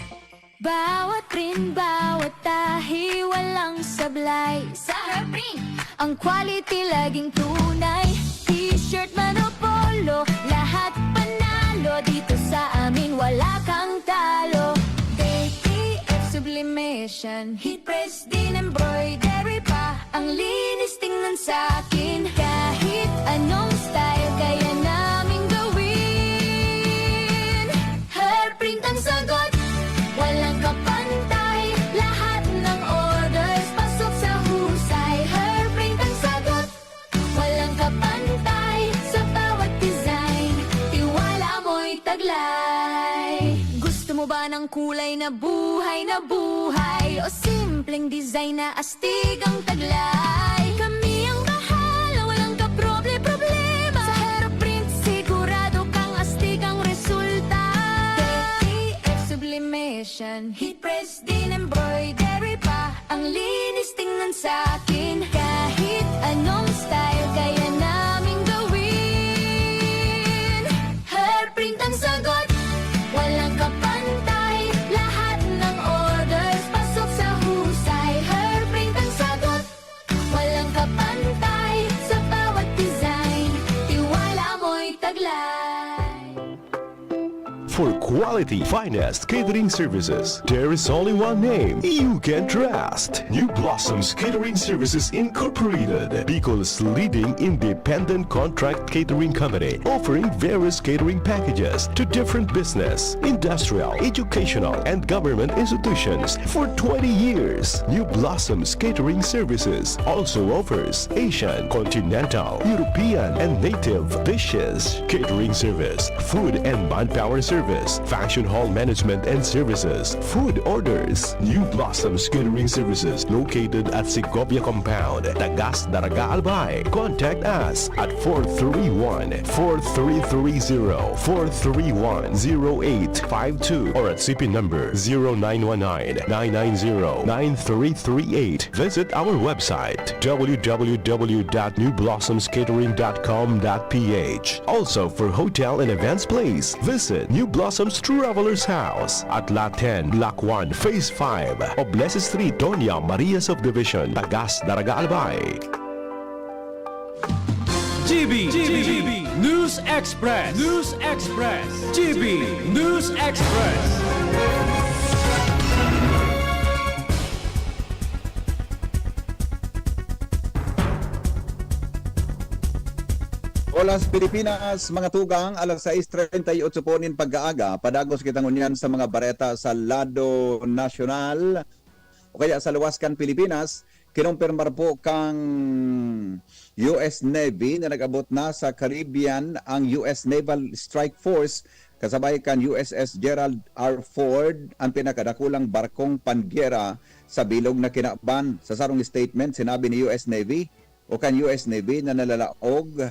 Bawat print, bawat tahi, walang sablay. Sa Herprint, ang quality laging tunay. T-shirt man o polo, lahat panalo dito sa amin, wala kang talo. K T F Sublimation, Heat Press, din embroidery pa. Ang linis tingnan sa akin. Kahit anong style, kaya naming gawin. Hairprint ang sagot, walang kapantay. Lahat ng orders, pasok sa husay. Hairprint ang sagot, walang kapantay. Sa bawat design, tiwala mo'y taglay. Gusto mo ba ng kulay na buhay na buhay? O simpleng design na astig ang taglay? Kami ang bahala, walang kaproble-problema. Sa Hairprint, sigurado kang astig ang resulta. K T F Sublimation, Heat Press, din embroidery pa. Ang linis tingnan sa akin. Kahit anong style, kaya naming gawin. Hairprint ang sagot, walang kapantay. Lahat ng orders, pasok sa husay. Hairprint ang sagot, walang kapantay. Sa bawat design, tiwala mo'y taglay. For quality, finest catering services, there is only one name you can trust. New Blossoms Catering Services Incorporated, Bicol's leading independent contract catering company, offering various catering packages to different business, industrial, educational, and government institutions for twenty years. New Blossoms Catering Services also offers Asian, continental, European, and native dishes, catering service, food and manpower service, function hall management and services, food orders. New Blossoms Catering Services, located at Segovia Compound, Tagas, Daraga, Albay. Contact us at four three one, four three three zero, four three one, zero eight five two, or at C P number zero nine one nine, nine nine zero, nine three three eight. Visit our website, w w w dot new blossoms catering dot com dot p h. Also, for hotel and events place, visit New Blossoms Travelers House at Lot ten, Block one, Phase five, Oblese Street, Doña Maria Subdivision, Tagas, Daraga, Albay. G B, G B, News Express, News Express, G B News Express. Oras Pilipinas, mga tugang, alas sais treinta y ocho po nin pag-aaga. Padagos kita ngunyan sa mga bareta sa lado nasyonal o kaya sa luwas kan Pilipinas. Kinumpirmar po kan U S Navy na nag-abot na sa Caribbean ang U S Naval Strike Force kasabay kan U S S Gerald R Ford, ang pinakadakulang barkong panggera sa bilog na kinaban. Sa sarong statement, sinabi ni U S Navy o kan U S Navy na nalalaog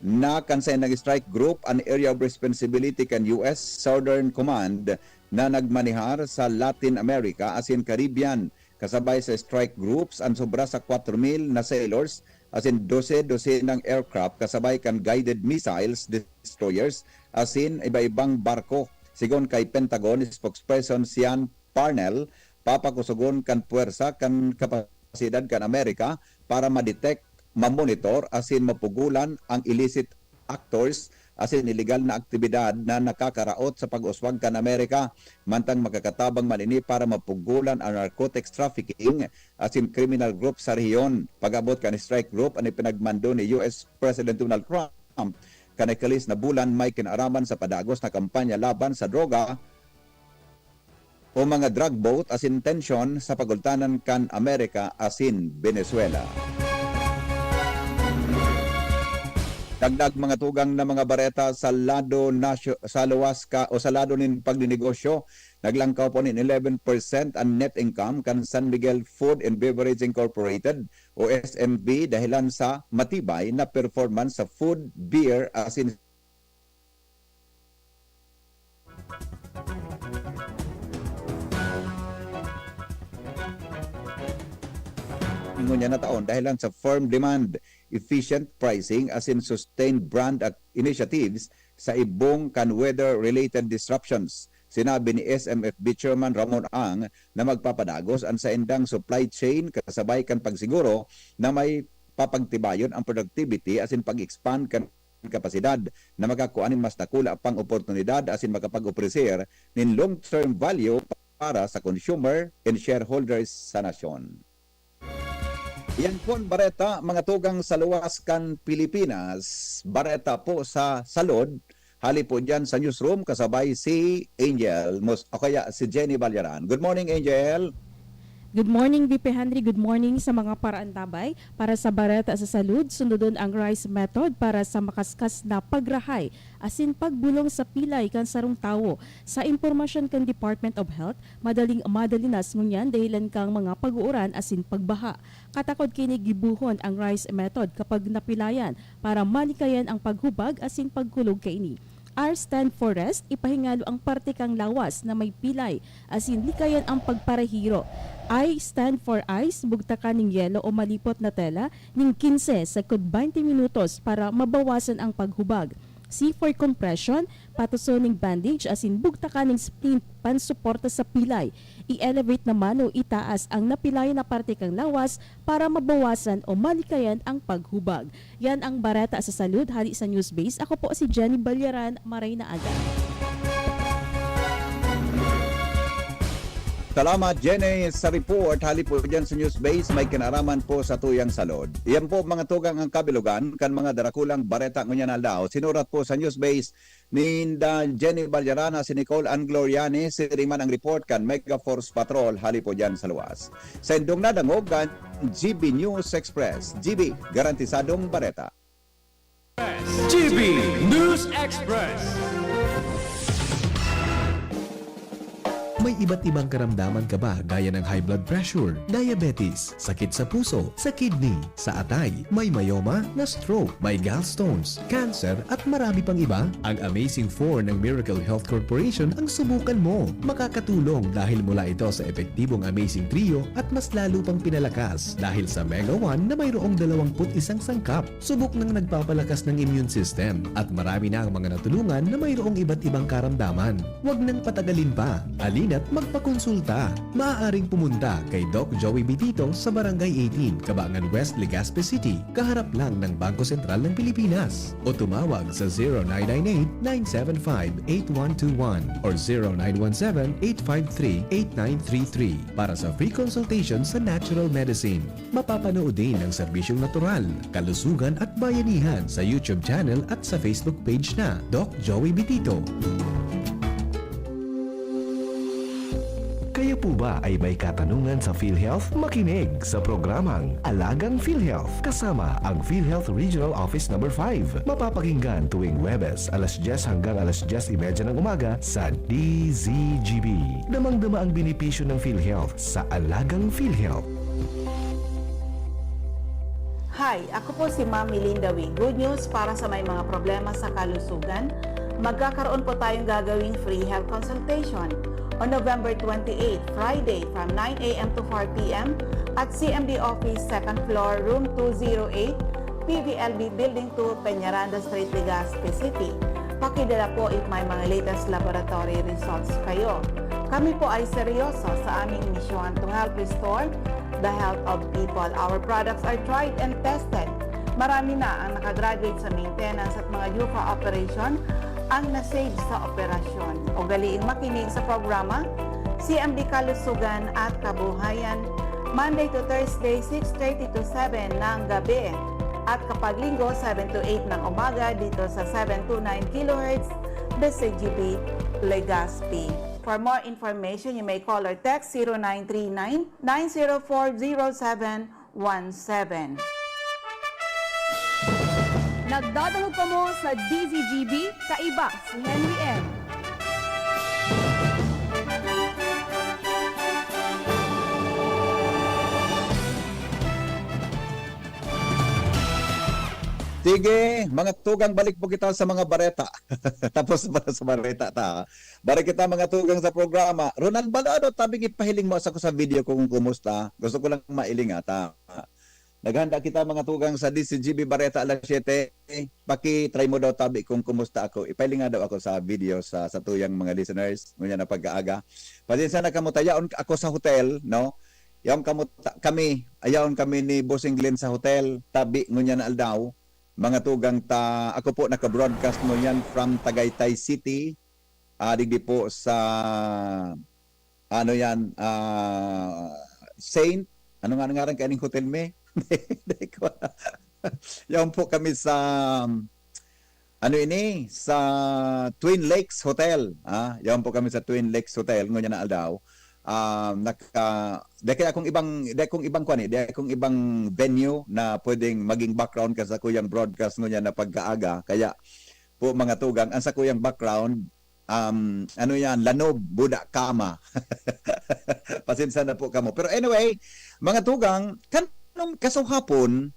na kan saindang strike group an area of responsibility kan U S Southern Command na nagmanehar sa Latin America asin Caribbean. Kasabay sa strike groups an sobra sa kwatro mil na sailors asin dose dosenang aircraft kasabay kan guided missiles, destroyers asin iba-ibang barko. Sigon kay Pentagon spokesperson Sean Parnell, papakusogon kan pwersa kan kapasidad kan Amerika para ma-detect, mamonitor asin mapugolan ang illicit actors asin ilegal na aktibidad na nakakaraot sa pag-uswag kan Amerika, mantang makakatabang man ini para mapugolan ang narcotics trafficking asin criminal group sa rehiyon. Pag-abot kan strike group an ipinagmando ni U S President Donald Trump kan ikalis na bulan may kinaaraman sa padagos na kampanya laban sa droga o mga drug boat asin tensyon sa pagultanan kan Amerika asin Venezuela. Dagdag mga tugang na mga bareta sa lado nasyo-, sa luwas ka o sa lado nin pagninegosyo, naglangkaw po nin eleven percent an net income kan San Miguel Food and Beverage Incorporated o S M B dahilan sa matibay na performance sa food, beer asin ngunyan na taon dahil lang sa firm demand, efficient pricing asin sustained brand ac-, initiatives sa ibong kan weather-related disruptions. Sinabi ni S M F B Chairman Ramon Ang na magpapadagos an saindang supply chain kasabay kan pagsiguro na may papagtibayon ang productivity asin pag-expand kan kapasidad na makakua nin mas dakula pang oportunidad asin makapag-opreser nin long-term value para sa consumer and shareholders sa nasyon. Yan po ang bareta, mga tugang sa luwas kan Pilipinas. Bareta po sa salud, hali po dyan sa newsroom, kasabay si Angel Mos-, o kaya si Jenny Balyaran. Good morning, Angel. Good morning, V P Henry. Good morning sa mga paraantabay. Para sa bareta sa salud, sundodon ang rice method para sa makaskas na pagrahay asin pagbulong sa pilay kan sarong tawo. Sa impormasyon kan Department of Health, madaling madalinas ngunyan dahilan kan mga pag-uuran asin pagbaha. Katakod kaini gibohon ang rice method kapag napilayan para malikayan ang paghubag asin pagkulog kaini. R stand for rest, ipahingalo ang parte kan lawas na may pilay asin likayan ang pagparahiro. I stand for ice, bugtakan nin yelo o malipot na tela nin quince sagkod baynte minutos para mabawasan ang paghubag. C for compression, patuson nin bandage asin bugtakan nin splint pansuporta sa pilay. I-elevate naman o itaas ang napilayan na parte kan lawas para mabawasan o malikayan ang paghubag. Yan ang bareta sa salud hali sa Newsbase. Ako po si Jenny Balyaran. Maray na aga. Salamat, Jenny, sa report. Hali po dyan sa Newsbase, may kinaraman po sa tuyang salud. Yan po, mga tugang, ang kabilugan kan mga darakulang bareta ngunyan na aldaw. Sinurat po sa Newsbase ninda Jenny Balyaran, si Nicole Angloriani, siriman ang report kan Mega Force Patrol, hali po dyan sa luwas. Sa indong nadangog kan G B News Express. G B, garantisadong bareta. G B News Express. May iba't ibang karamdaman ka ba gaya ng high blood pressure, diabetes, sakit sa puso, sa kidney, sa atay, may myoma, na-stroke, may gallstones, cancer, at marami pang iba? Ang Amazing four ng Miracle Health Corporation ang subukan mo. Makakatulong dahil mula ito sa epektibong Amazing Trio at mas lalo pang pinalakas dahil sa Mega one na mayroong dalawang put isang sangkap. Subok nang nagpapalakas ng immune system at marami na ang mga natulungan na mayroong iba't ibang karamdaman. Huwag nang patagalin pa. Halina't magpakonsulta. Maaaring pumunta kay Doc Joey Bitito sa Barangay eighteen, Cabangan West, Legazpi City, kaharap lang ng Bangko Sentral ng Pilipinas. O tumawag sa zero nine nine eight, nine seven five, eight one two one or zero nine one seven, eight five three, eight nine three three para sa free consultation sa natural medicine. Mapapanood din ang serbisyong natural, kalusugan at bayanihan sa YouTube channel at sa Facebook page na Doc Joey Bitito. Kayo po ba ay may katanungan sa PhilHealth? Makinig sa programang Alagang PhilHealth kasama ang PhilHealth Regional Office Number five. Mapapakinggan tuwing Huwebes, alas dyes hanggang alas dyes y media ng umaga sa D Z G B. Damang-dama ang benepisyo ng PhilHealth sa Alagang PhilHealth. Hi, ako po si Ma'am Melinda Wing. Good news para sa may mga problema sa kalusugan. Magkakaroon po tayong gagawing free health consultation on November twenty-eight, Friday, from nine a m to four p m at C M D Office, second floor, room two zero eight, P V L B Building two, Peñaranda Street, Legazpi City. Pakidala po if may mga latest laboratory results kayo. Kami po ay seryoso sa aming misyon to help restore the health of people. Our products are tried and tested. Marami na ang nakagraduate sa maintenance at mga UFA operation ang na-save sa operasyon. Ugaliing makinig sa programa C M D Kalusugan at Kabuhayan, Monday to Thursday, six thirty to seven ng gabi, at kapag Linggo, seven to eight ng umaga dito sa seven two nine kilohertz, D Z G B, Legazpi. For more information, you may call or text zero nine three nine, nine zero four, zero seven one seven. Nagdadangog kamo sa D Z G B, kaiba si Henry M. Sige, mga tugang, balik po kita sa mga bareta. Tapos para sa bareta ta. Balik kita, mga tugang, sa programa. Ronald Balado, tabing ipahiling mo sa ko sa video ko kung kumusta. Gusto ko lang mailing ata. Naghanda kita, mga tugang, sa D C G B Bareta alas siyete. Paki-try mo daw tabi kung kumusta ako. Ipahiling nga daw ako sa video sa, sa tuyang mga listeners. Ngunyan na pagkaaga. Pasensya na kamo, ta yaon ako sa hotel, no? Yaon kamo, ta-, kami, ayaon kami ni Bossing Glenn sa hotel. Tabi, ngunyan na aldaw. Mga tugang ta, ako po naka-broadcast ngunyan from Tagaytay City. Ah, digdi po sa, ano yan, ah, Saint, ano nga ngaran kaining hotel mi? Di ko. Yaon po kami sa, ano ini, sa Twin Lakes Hotel. Ah, yaon po kami sa Twin Lakes Hotel ngunyan na aldaw. Ah, naka, di kaya kung ibang, di kung ibang kwan eh, di kung ibang venue na pwedeng maging background ka sa kuyang broadcast ngunyan na pagkaaga. Kaya po, mga tugang, ang sa kuyang background, um, ano yan, lanob, buda, kama. Pasensya na po kamo. Pero anyway, mga tugang, kanong kasuhapon,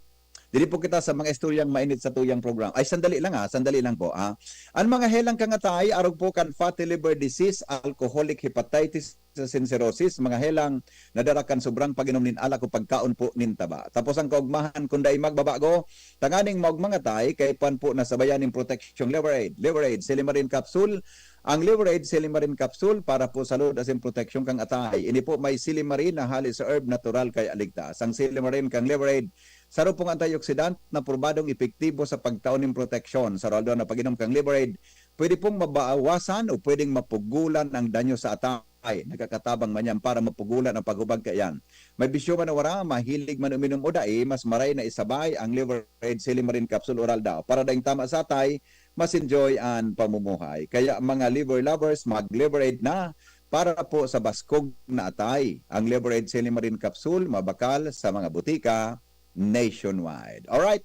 dili po kita sa mga istoryang mainit sa tuyang program. Ay, sandali lang ah, sandali lang po ah. Ang mga helang kangatay, arog po kan fatty liver disease, alcoholic hepatitis, sa cirrhosis, mga helang nadara kan sobrang pag-inom nin alak o pagkaon po nin taba. Tapos ang kaugmahan, kung dai magbabago, tanganing maugmang atay, kaipuhan po na sabayan nin proteksyon Liver Aid. Liver Aid, Silimarin Capsule. Ang Liver Aid, Silimarin Capsule, para po sa lud asin proteksyon kang atay. Ini po may silimarin na hali sa herb natural kaya ligtas. Ang silimarin kang Liver Aid, saro pong antioxidant na probadong epektibo sa pagtao nin proteksyon. Sa aldaw na pag-inom kang Liver Aid, pwede pong mabawasan o pwedeng mapugulan ang danyo sa atay. Ay, nagkakatabang man yan para mapugulan ang paghubag kaiyan. May bisyo man o wara, mahilig man uminom o dai, mas maray na isabay ang Liver Aid Silimarin Capsule Oral Daw. Para daing tama sa atay, mas enjoy ang pamumuhay. Kaya mga liver lovers, mag-Liver Aid na para po sa baskog na atay. Ang Liver Aid Silimarin Capsule, mabakal sa mga butika nationwide. Alright.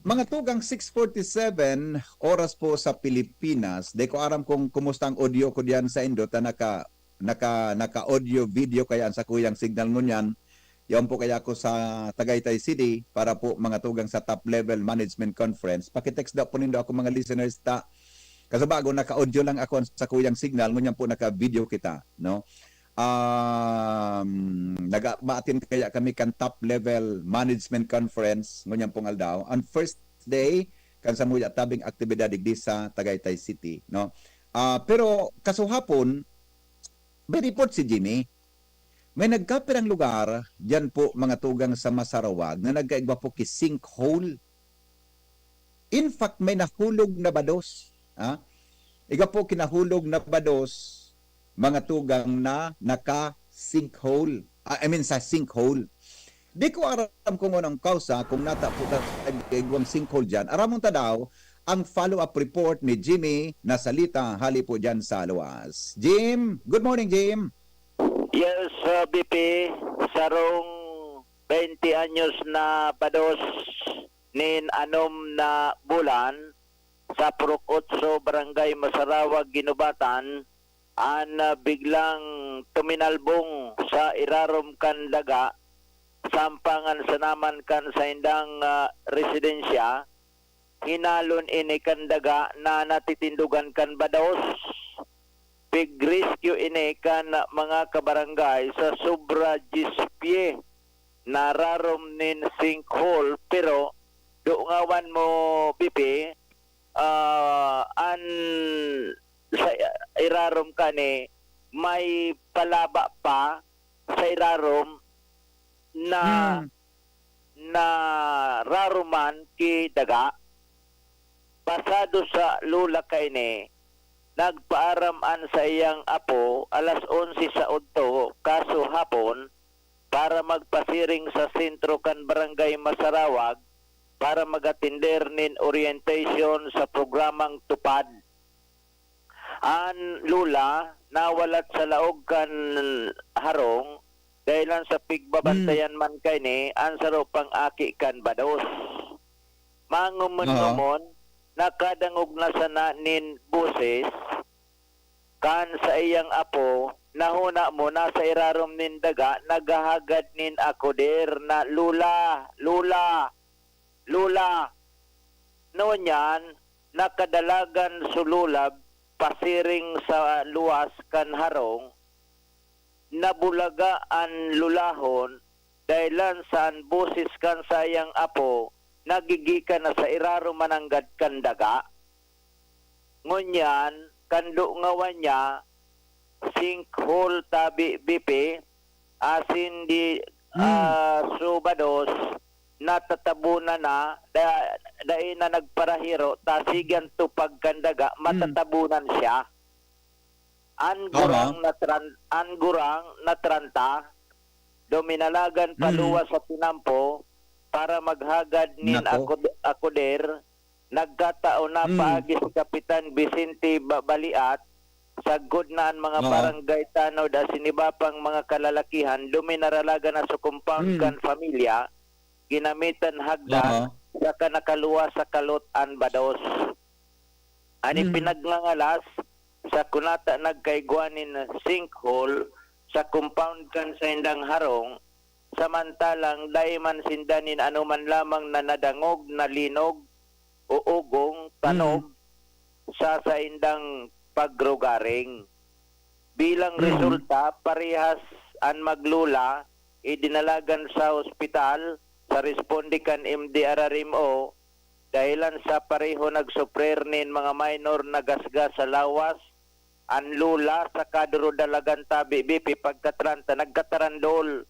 Mga tugang, six forty-seven oras po sa Pilipinas. Di ko aram kung kumusta ang audio ko diyan sa indo ta naka, naka, naka-audio video kaya ang sakuyang signal ngunyan. Yaon po kaya ako sa Tagaytay City para po, mga tugang, sa top level management conference. Pakitext daw po nindo ako, mga listeners, ta. Kasi bago, naka-audio lang ako sa kuyang signal, ngunyan po naka-video kita, no? Um, nag-, ma-attend kaya kami kan top level management conference ngunyan pong aldaw. Ang first day, kan samuya tabing aktibidad digdi sa Tagaytay City, no? Ah, pero kasuhapon, may report si Jimmy. May nagkapirang lugar, diyan po, mga tugang, sa Masarawag, na nagkaigwa po ki sinkhole. In fact, may nahulog na bados. Ha? Igwa po kinahulog na bados, mga tugang, na naka-sinkhole. Ah, I mean, sa sinkhole. Di ko aram kung anong kausa, kung nata po ta igwang sinkhole diyan. Aramon ta daw ang follow-up report ni Jimmy na salita hali po diyan sa luwas. Jim, good morning, Jim. Yes, uh, B P, sarong twenty anyos na bados nin anom na bulan sa Purok Otso, Barangay Masarawag, Guinobatan, an, ah, biglang tuminalbong sa irarom kan daga, sampangan sa naman kan saindang, ah, residensya. Hinalon ini kan daga na natitindogan kan bados. Pig-rescue ini kan mga kabarangay sa sobra diyes pye na rarom nin sinkhole, pero dungawan mo, B P, ah, an sa irarom kani may palaba pa sa irarom na, hmm, nararoman ki daga. Pasado sa lola kaini, nagpaaram an saiyang apo alas onse sa udto, kaso hapon, para magpasiring sa sentro kan Barangay Masarawag para mag-atender nin orientation sa programang TUPAD. An lola nawalat sa laog kan harong, dahelan sa pigbabantayan man kaini an saro pang aki kan bados. Mangumon-ngumon, nakadangog na sana nin boses kan saiyang apo, nahuna mo nasa irarom nin daga naghahagad nin akoder na, "Lola! Lola! Lola!" Ngunyan, nakadalagan so lola pasiring sa luwas kan harong, nabulaga an lolahon, dahelan sa an boses kan saiyang apo nagigikan na sa irarom mananggad kan daga. Ngunyan, kan dungawan niya, sinkhole tabi, bipi, asin di, Hmm. ah, subados, natatabunan na, da-, dai na nagparahiro, ta sige an tupag kan daga, Hmm. matatabunan siya. An Tama. gurang natran-, an gurang natranta, duminalagan Mm. paluwas sa tinampo para maghagad nin Nako. akod-, akoder, nagkataon na Mm. paagi si Kapitan Vicente Ba-, Baliat, sagkod na an mga Oo. barangay tanod asin iba pang mga kalalakihan duminaralagan na sa compound Mm. kan pamilya, ginamitan hagdan, Oo. saka nakaluwas sa kalot an bados. An Mm. ipinagngangalas sa kunata nagkaigwa nin sinkhole sa compound kan saindang harong, samantalang dai man sinda nin anoman lamang na nadangog na linog o ugong, tanog Mm. sa saindang pagrugaring. Bilang Mm. resulta, parehas an maglula idinalagan sa ospital sa responde kan M D R R M O, dahelan sa pareho nagsuper nin mga minor na gasgas sa lawas. An lula saka durudalagan tabi, bipi, pagkatranta, nagkatarandol.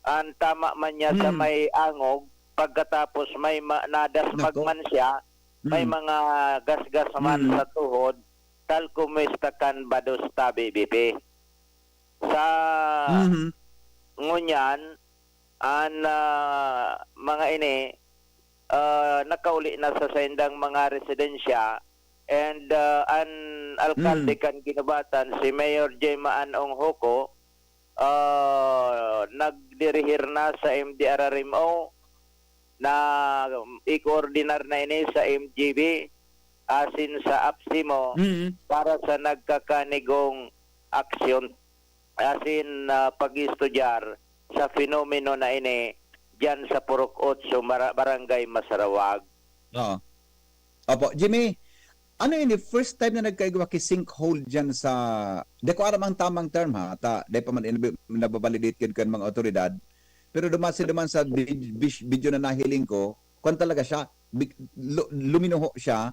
An tama man niya sa Mm. may angog, pagkatapos may ma-, nadasmag Nako. man siya, may Mm. mga gasgas man Mm. sa tuhod, tal kumusta kan bados tabi, bipi. Sa Mhm. ngunyan, an, ah, mga ini, ah, nakauli na sa saindang mga residensya, and, ah, an alkalde Mm. kan Guinobatan, si Mayor Jema Ann Ong Joco, ah, nagdirihir na sa M D R R M O na ikoordinar na ini sa M G B asin sa APSEMO Mm. para sa nagkakanigong aksyon asin, ah, pag-estudyar sa fenomeno na ini diyan sa Purok Otso, Mara-, Barangay Masarawag. Oo. Opo, Jimmy, ano ini, first time na nagkaigwa ki sinkhole diyan sa, di ko aram ang tamang term ha, ta di pa man inabi-, nababalidate gid kan mga awtoridad. Pero duman si, duman sa vid-, vis-, video na nahiling ko, kwan talaga siya, big-, lu-, luminuho siya,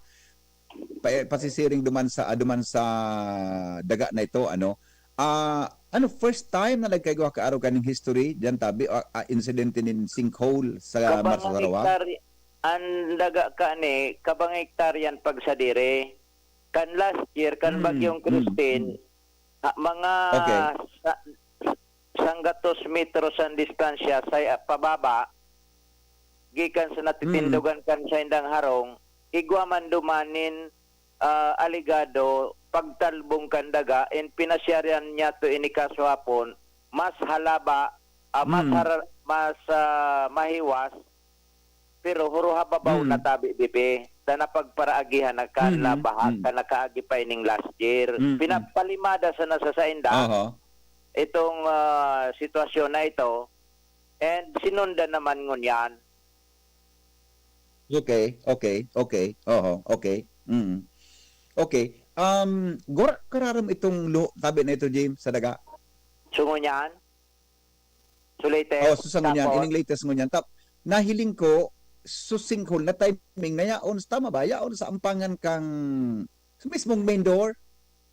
pa-, pasisiring duman sa, ah, duman sa daga na ito, ano? Ah, ano, first time na nagkaigwa ka arog kaning history diyan, tabi, ah, ah, insidente nin sinkhole sa Masarawag? Kabang hektarya, an daga kani, kabang hektarya an pagsadiri. Kan last year, kan Mm, Bagyong mm, Christine, mm. ha, mga Okay. sa-, sanggatos metros an distansya sa, ah, pababa, gikan sa natitindogan Mm. kan saindang harong, igwa man duman nin, ah, alegado pagtalbong kan daga, and pinasyaran niya to ini kasuhapon, mas halaba, ah, mas Mm. har-, mas, ah, mahiwas, pero huro ha babaw Mm. na tabi, bibi, ta napagparaagihan na kan Mm, na baha, mm. kan nakaagi pa ining last year. Mm, mm. Pinapalimada sana sa sainda Aha. itong, ah, sitwasyon na ito, and sinundan naman ngunyan. Okay, okay, okay. Oho, okay. Mm. Okay. Um, gura kararam itong luho, tabi na ito, James, sa daga? So, ngunyan? So, latest? Oh, so, sa ngunyan, Tapos? ining latest ngunyan. Tap-, nahiling ko, so, sinkhole na timing na yaon. Tama ba? Yaon sa ampangan kang, sa mismong main door,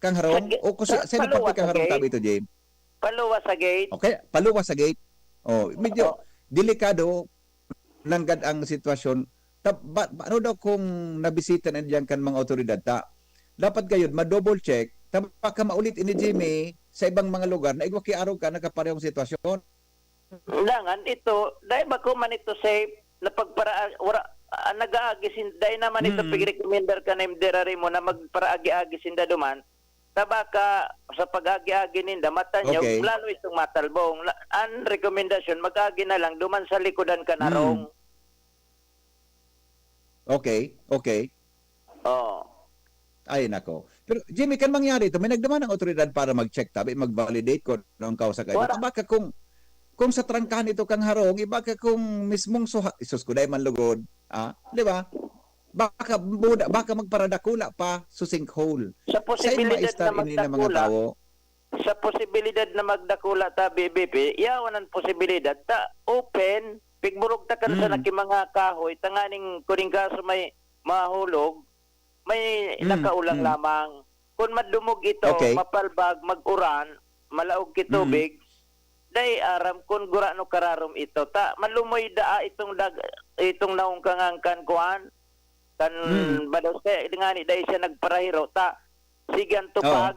kang Sa harong? gi-, O kung sa, sa, sa paluwas parte kang sa harong, gate? tabi ito, James? Paluwas sa gate? Okay, paluwas sa gate. Oh, medyo Oo. delikado nanggad ang sitwasyon. Ta-, ba, ba, ano daw kung nabisita na diyan kan mga awtoridad ta? Dapat gayud ma-double check, ta baka maulit ini, Jimmy, sa ibang mga lugar na igwa ki arog ka, nagkaparehong sitwasyon. Dangan ito, dai ba ko man ito safe na pagpara-, wara, ah, nag-aagi sin-, dai naman ito Mm. pigrekomendar kan M D R R M O na magparaagi-agi sinda duman. Ta baka sa pag-agi-agi ninda, matanyog, Okay. lalo itong matalbong. La-, an rekomendasyon, mag-agi na lang duman sa likodan kan Mm. harong. Okay, okay. Oo. Ay, nako. Pero, Jimmy, kan mangyari ito, may nagduman ang awtoridad para mag-check, tabi, mag-validate kung ano ang kausa kaiyan. Wala. Baka kung, kung sa trangkahan ito kang harong, iba ka kung mismong suha-, isus ko, dai man lugod. Ah, di ba? Baka, buda-, baka magparadakula pa sa sinkhole. Sa posibilidad Sa maestar na ini ng mga magdakula, tawo. sa posibilidad na magdakula ta, B B P, yaon ang posibilidad ta open, pigburugtakan sa Mm. naki mga kahoy, tanganing kuning kaso may mahulog, may Mm, nakaulang mm. lamang. Kun madumog ito, Okay. mapalbag, mag-uran, malaog ki Mm. tubig, dai aram kun gurano kararom ito. Ta malumoy daa itong dag-, itong naungkangan kan kuan, kan Mm. bados, kaya ngani dai siya nagparahiro. Ta sige ang Oo. tupag.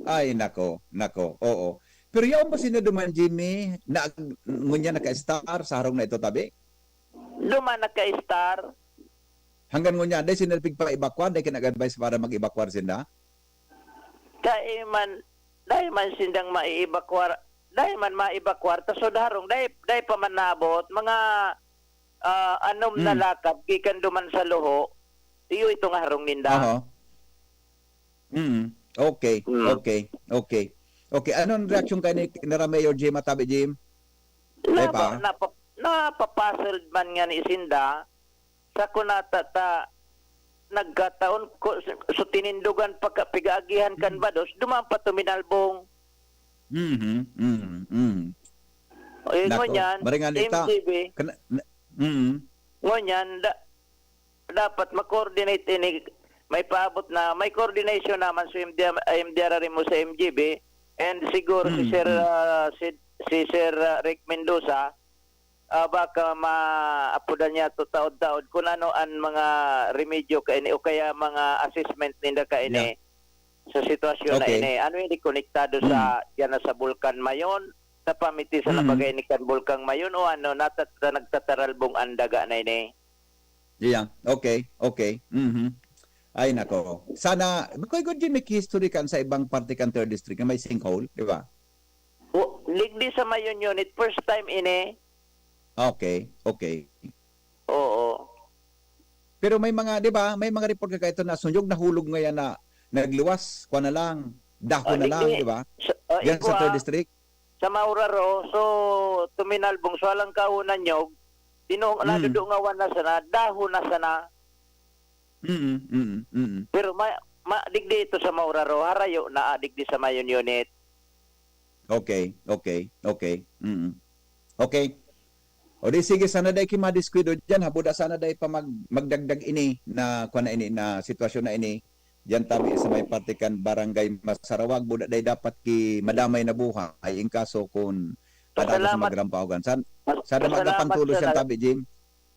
Ay, nako, nako, oo. Pero yaon ba sinda duman, Jimmy, na ngunyan naka-star sa harong na ito, tabi? Duman naka-star. Hanggang ngunyan, dai sinda pigpa-evacuar, dai ka nag-advise para mag-evacuar sinda? Dai man, dai man sindang maiibakwar, dai man maibakwar, ta sa harong, dai, dai pa man naabot, mga, ah, anom na Hmm. lakad, gikan duman sa Luho, iyo itong harong ninda. Aha. Mm. Okay, Mm. okay, okay. Okay, anong reaksyon kayo ni, ni Mayor Jim Matabi, Jim? Dai Napa-, pa? napa-, napapuzzled man nga ni sinda, sa kunata ta nagkataon ko, so tinindugan pagka pigaagihan kan Mm. bados, duman pa tuminalbong. Mhm, mhm, mhm. Eh, Nako, ngunyan, maringan ita. M G B. Kana-, na-, mm. Ngunyan, da-, dapat ma-coordinate ini, may paabot na, may coordination naman sa M D R, M D R mo sa M G B, and siguro si Mm, Sir, mm. ah, si, si Sir, ah, Rick Mendoza, ah, baka maapodan niya to taod-taod kung ano ang mga remedyo kaini o kaya mga assessment ninda kaini Yeah. sa sitwasyon na Okay. ini. Ano ini, konektado sa, Mm. diyan na sa Bulkan Mayon? Sa pamitisan na Mm. bagay ni kan Bulkan Mayon o ano, natata-, nagtataralbong ang daga na ini? Yeah. Okay, okay. Mhm. Ay, nako. Sana, Kuya Gudjin, may history kan sa ibang parte kan third district na may sinkhole, di ba? O, digdi sa Mayon Unit, first time ini. Okay, okay. Oo. Pero may mga, di ba, may mga report ka ito na sunyog, nahulog ngayon na nagluwas, kwa na lang, dahon Ah, na lang, digdi, di ba? sa, ah, Yan sa igwa, third district? sa Mauraro, so, tuminalbong, so, alang kauna nyog, dino-, Mm. nadudungawan na sana, dahon na sana. Mm, mm, mm. Pero ma-, ma-, digdi ito sa Mauraro, harayo na, ah, digdi sa Mayon Unit. Okay, okay, okay. Mm. Okay. O di sige, sana dai ki madiskuido diyan, habuda sana dai pa mag-, magdagdag ini na, kuwan na ini, na sitwasyon na ini, diyan tabi sa may parte kan Barangay Masarawag, buda dai dapat ki madamay na buhay, in kaso kun kadagos Pasalamat. magrampahogan. San-, Pas-, sana pasalamat magapantulog siya sana. tabi, Jim.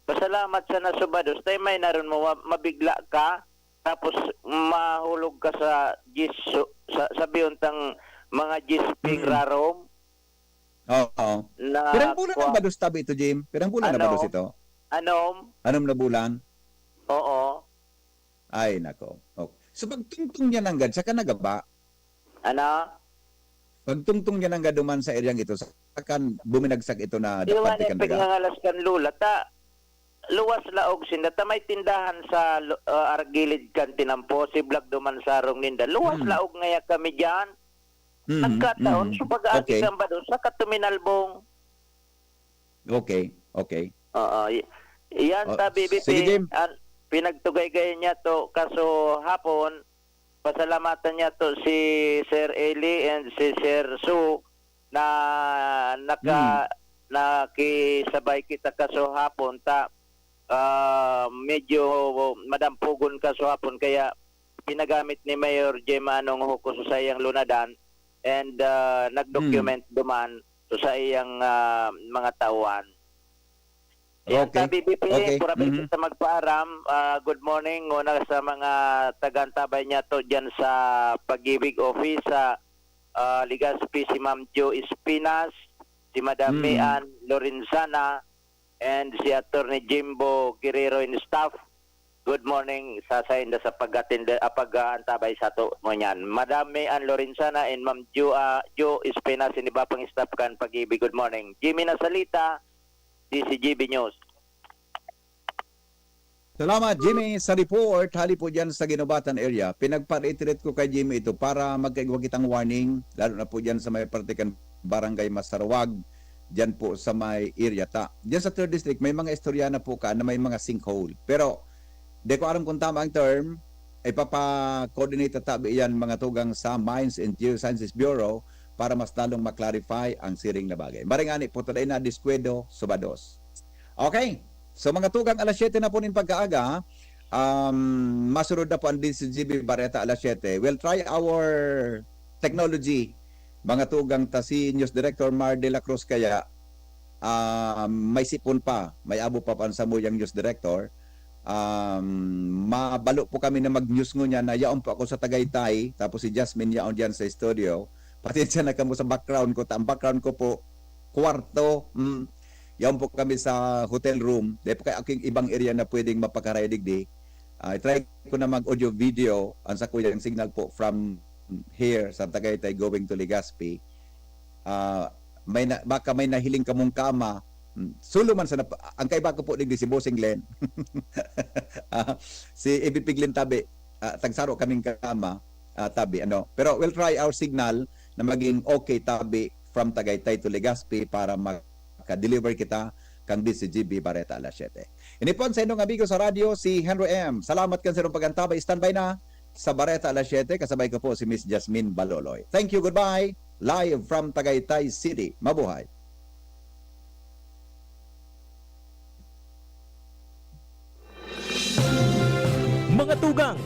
Pasalamat sana sa bados, tay may naron mo, ma-, mabigla ka, tapos mahulog ka sa gis-, sa, sa biyuntang mga gisping Mm. rarom. Oo. Na Pirang bulan ang kwa- bados tabi ito, Jim? Pirang bulan na Ano? bados ito? Anom? Anom na bulan? Oo. Ay, nako. Okay. So, pagtungtong niya nanggad, saka nagaba? Ano? Pagtungtong niya nanggad duman sa eryang ito, saka buminagsak ito na Iwan parte eh, kan daga? Pagngangalas kan Lola, ta, luwas laog sinda, ta may tindahan sa lu-, ah, argilid kan tinampo, si Vlog duman sa harong ninda. Luwas Hmm. laog ngaya kami diyan. Hmm, Nagkataon, hmm. so pag-agi Okay. kan bados, saka tuminalbong. Okay, okay. Oo, y-, yan Oh, ta, B B P, sige, Jim. An-, pinagtugay-gayan niya to, kaso hapon, pasalamatan niya to si Sir Eli and si Sir Su na naka-, Hmm. nakisabay kita kaso hapon ta, ah, medyo madampugon kaso hapon, kaya pinagamit ni Mayor Jim Anong Huko sa saiyang lunadan and, ah, nag-document Hmm. duman sa saiyang, ah, mga tauhan. Yan, Okay. sa B B P, Okay. pura Mhm. sa magpaaram. Ah, good morning. Una sa mga taga-antabay niya to dyan sa Pag-ibig Office, sa, ah, Legazpi, si Ma'am Jo Espinas, si Madam Mm. Mian Lorenzana, and si Attorney Jimbo Guerrero and staff. Good morning sa sainda sa pag-atende, ah, pag-aantabay sa to ngunyan. Madam Mian Lorenzana and Ma'am Jo, ah, Jo Espinas, and iba pang staff kan Pag-ibig. Good morning. Jimmy Nasalita, D C G B News. Salamat, Jimmy, sa report. Hali po dyan sa Guinobatan area. Pinagpa-reiterate ko kay Jimmy ito para magkaigwa kitang warning, lalo na po dyan sa may parte kan Barangay Masarawag, dyan po sa may area ta. Dyan sa third district, may mga istorya na po ka na may mga sinkhole. Pero, di ko alam kung tama ang term, ipapa-coordinate ta tabi iyan, mga tugang, sa Mines and Geosciences Bureau para mas lalong ma-clarify ang siring na bagay. Maring ani po, taday na diskuedo, subados. Okay. So, mga tugang, alas siyete na po nin pagkaaga, um, masunod na po ang D Z G B Bareta alas siyete. We'll try our technology, mga tugang, ta si News Director Mar de la Cruz kaya, ah, may sipon pa, may abo pa pa ang samuyang news director. Um, mabalo po kami na mag-news ngunyan na yaon po ako sa Tagaytay, tapos si Jasmine yaon diyan sa studio. Pasensya na kamo sa background ko, ta ang background ko po, kwarto. Mm. Yaon po kami sa hotel room. Dahil po kaya aking ibang area na pwedeng mapakaray digdi. Ah, i-try ko na mag-audio video ang sakuyang signal po from here sa Tagaytay going to Legazpi. Ah, may na, baka may nahiling kamong kama. Hmm, sulo man sa nap-, ang kaiba ko po digdi si Bossing Glenn. Ah, si A B P Glenn tabi, ah, tagsaro kaming kama, ah, tabi, ano. Pero we'll try our signal na maging okay tabi from Tagaytay to Legazpi para maka-deliver kita kang D Z G B Bareta alas siyete. Ini po ang sa inyong amigo sa radyo, si Henry M. Salamat kan sa inyong pag-antabay. Standby na sa Bareta alas siyete, kasabay ko po si Miss Jasmine Baloloy. Thank you, goodbye. Live from Tagaytay City. Mabuhay. Mga tugang,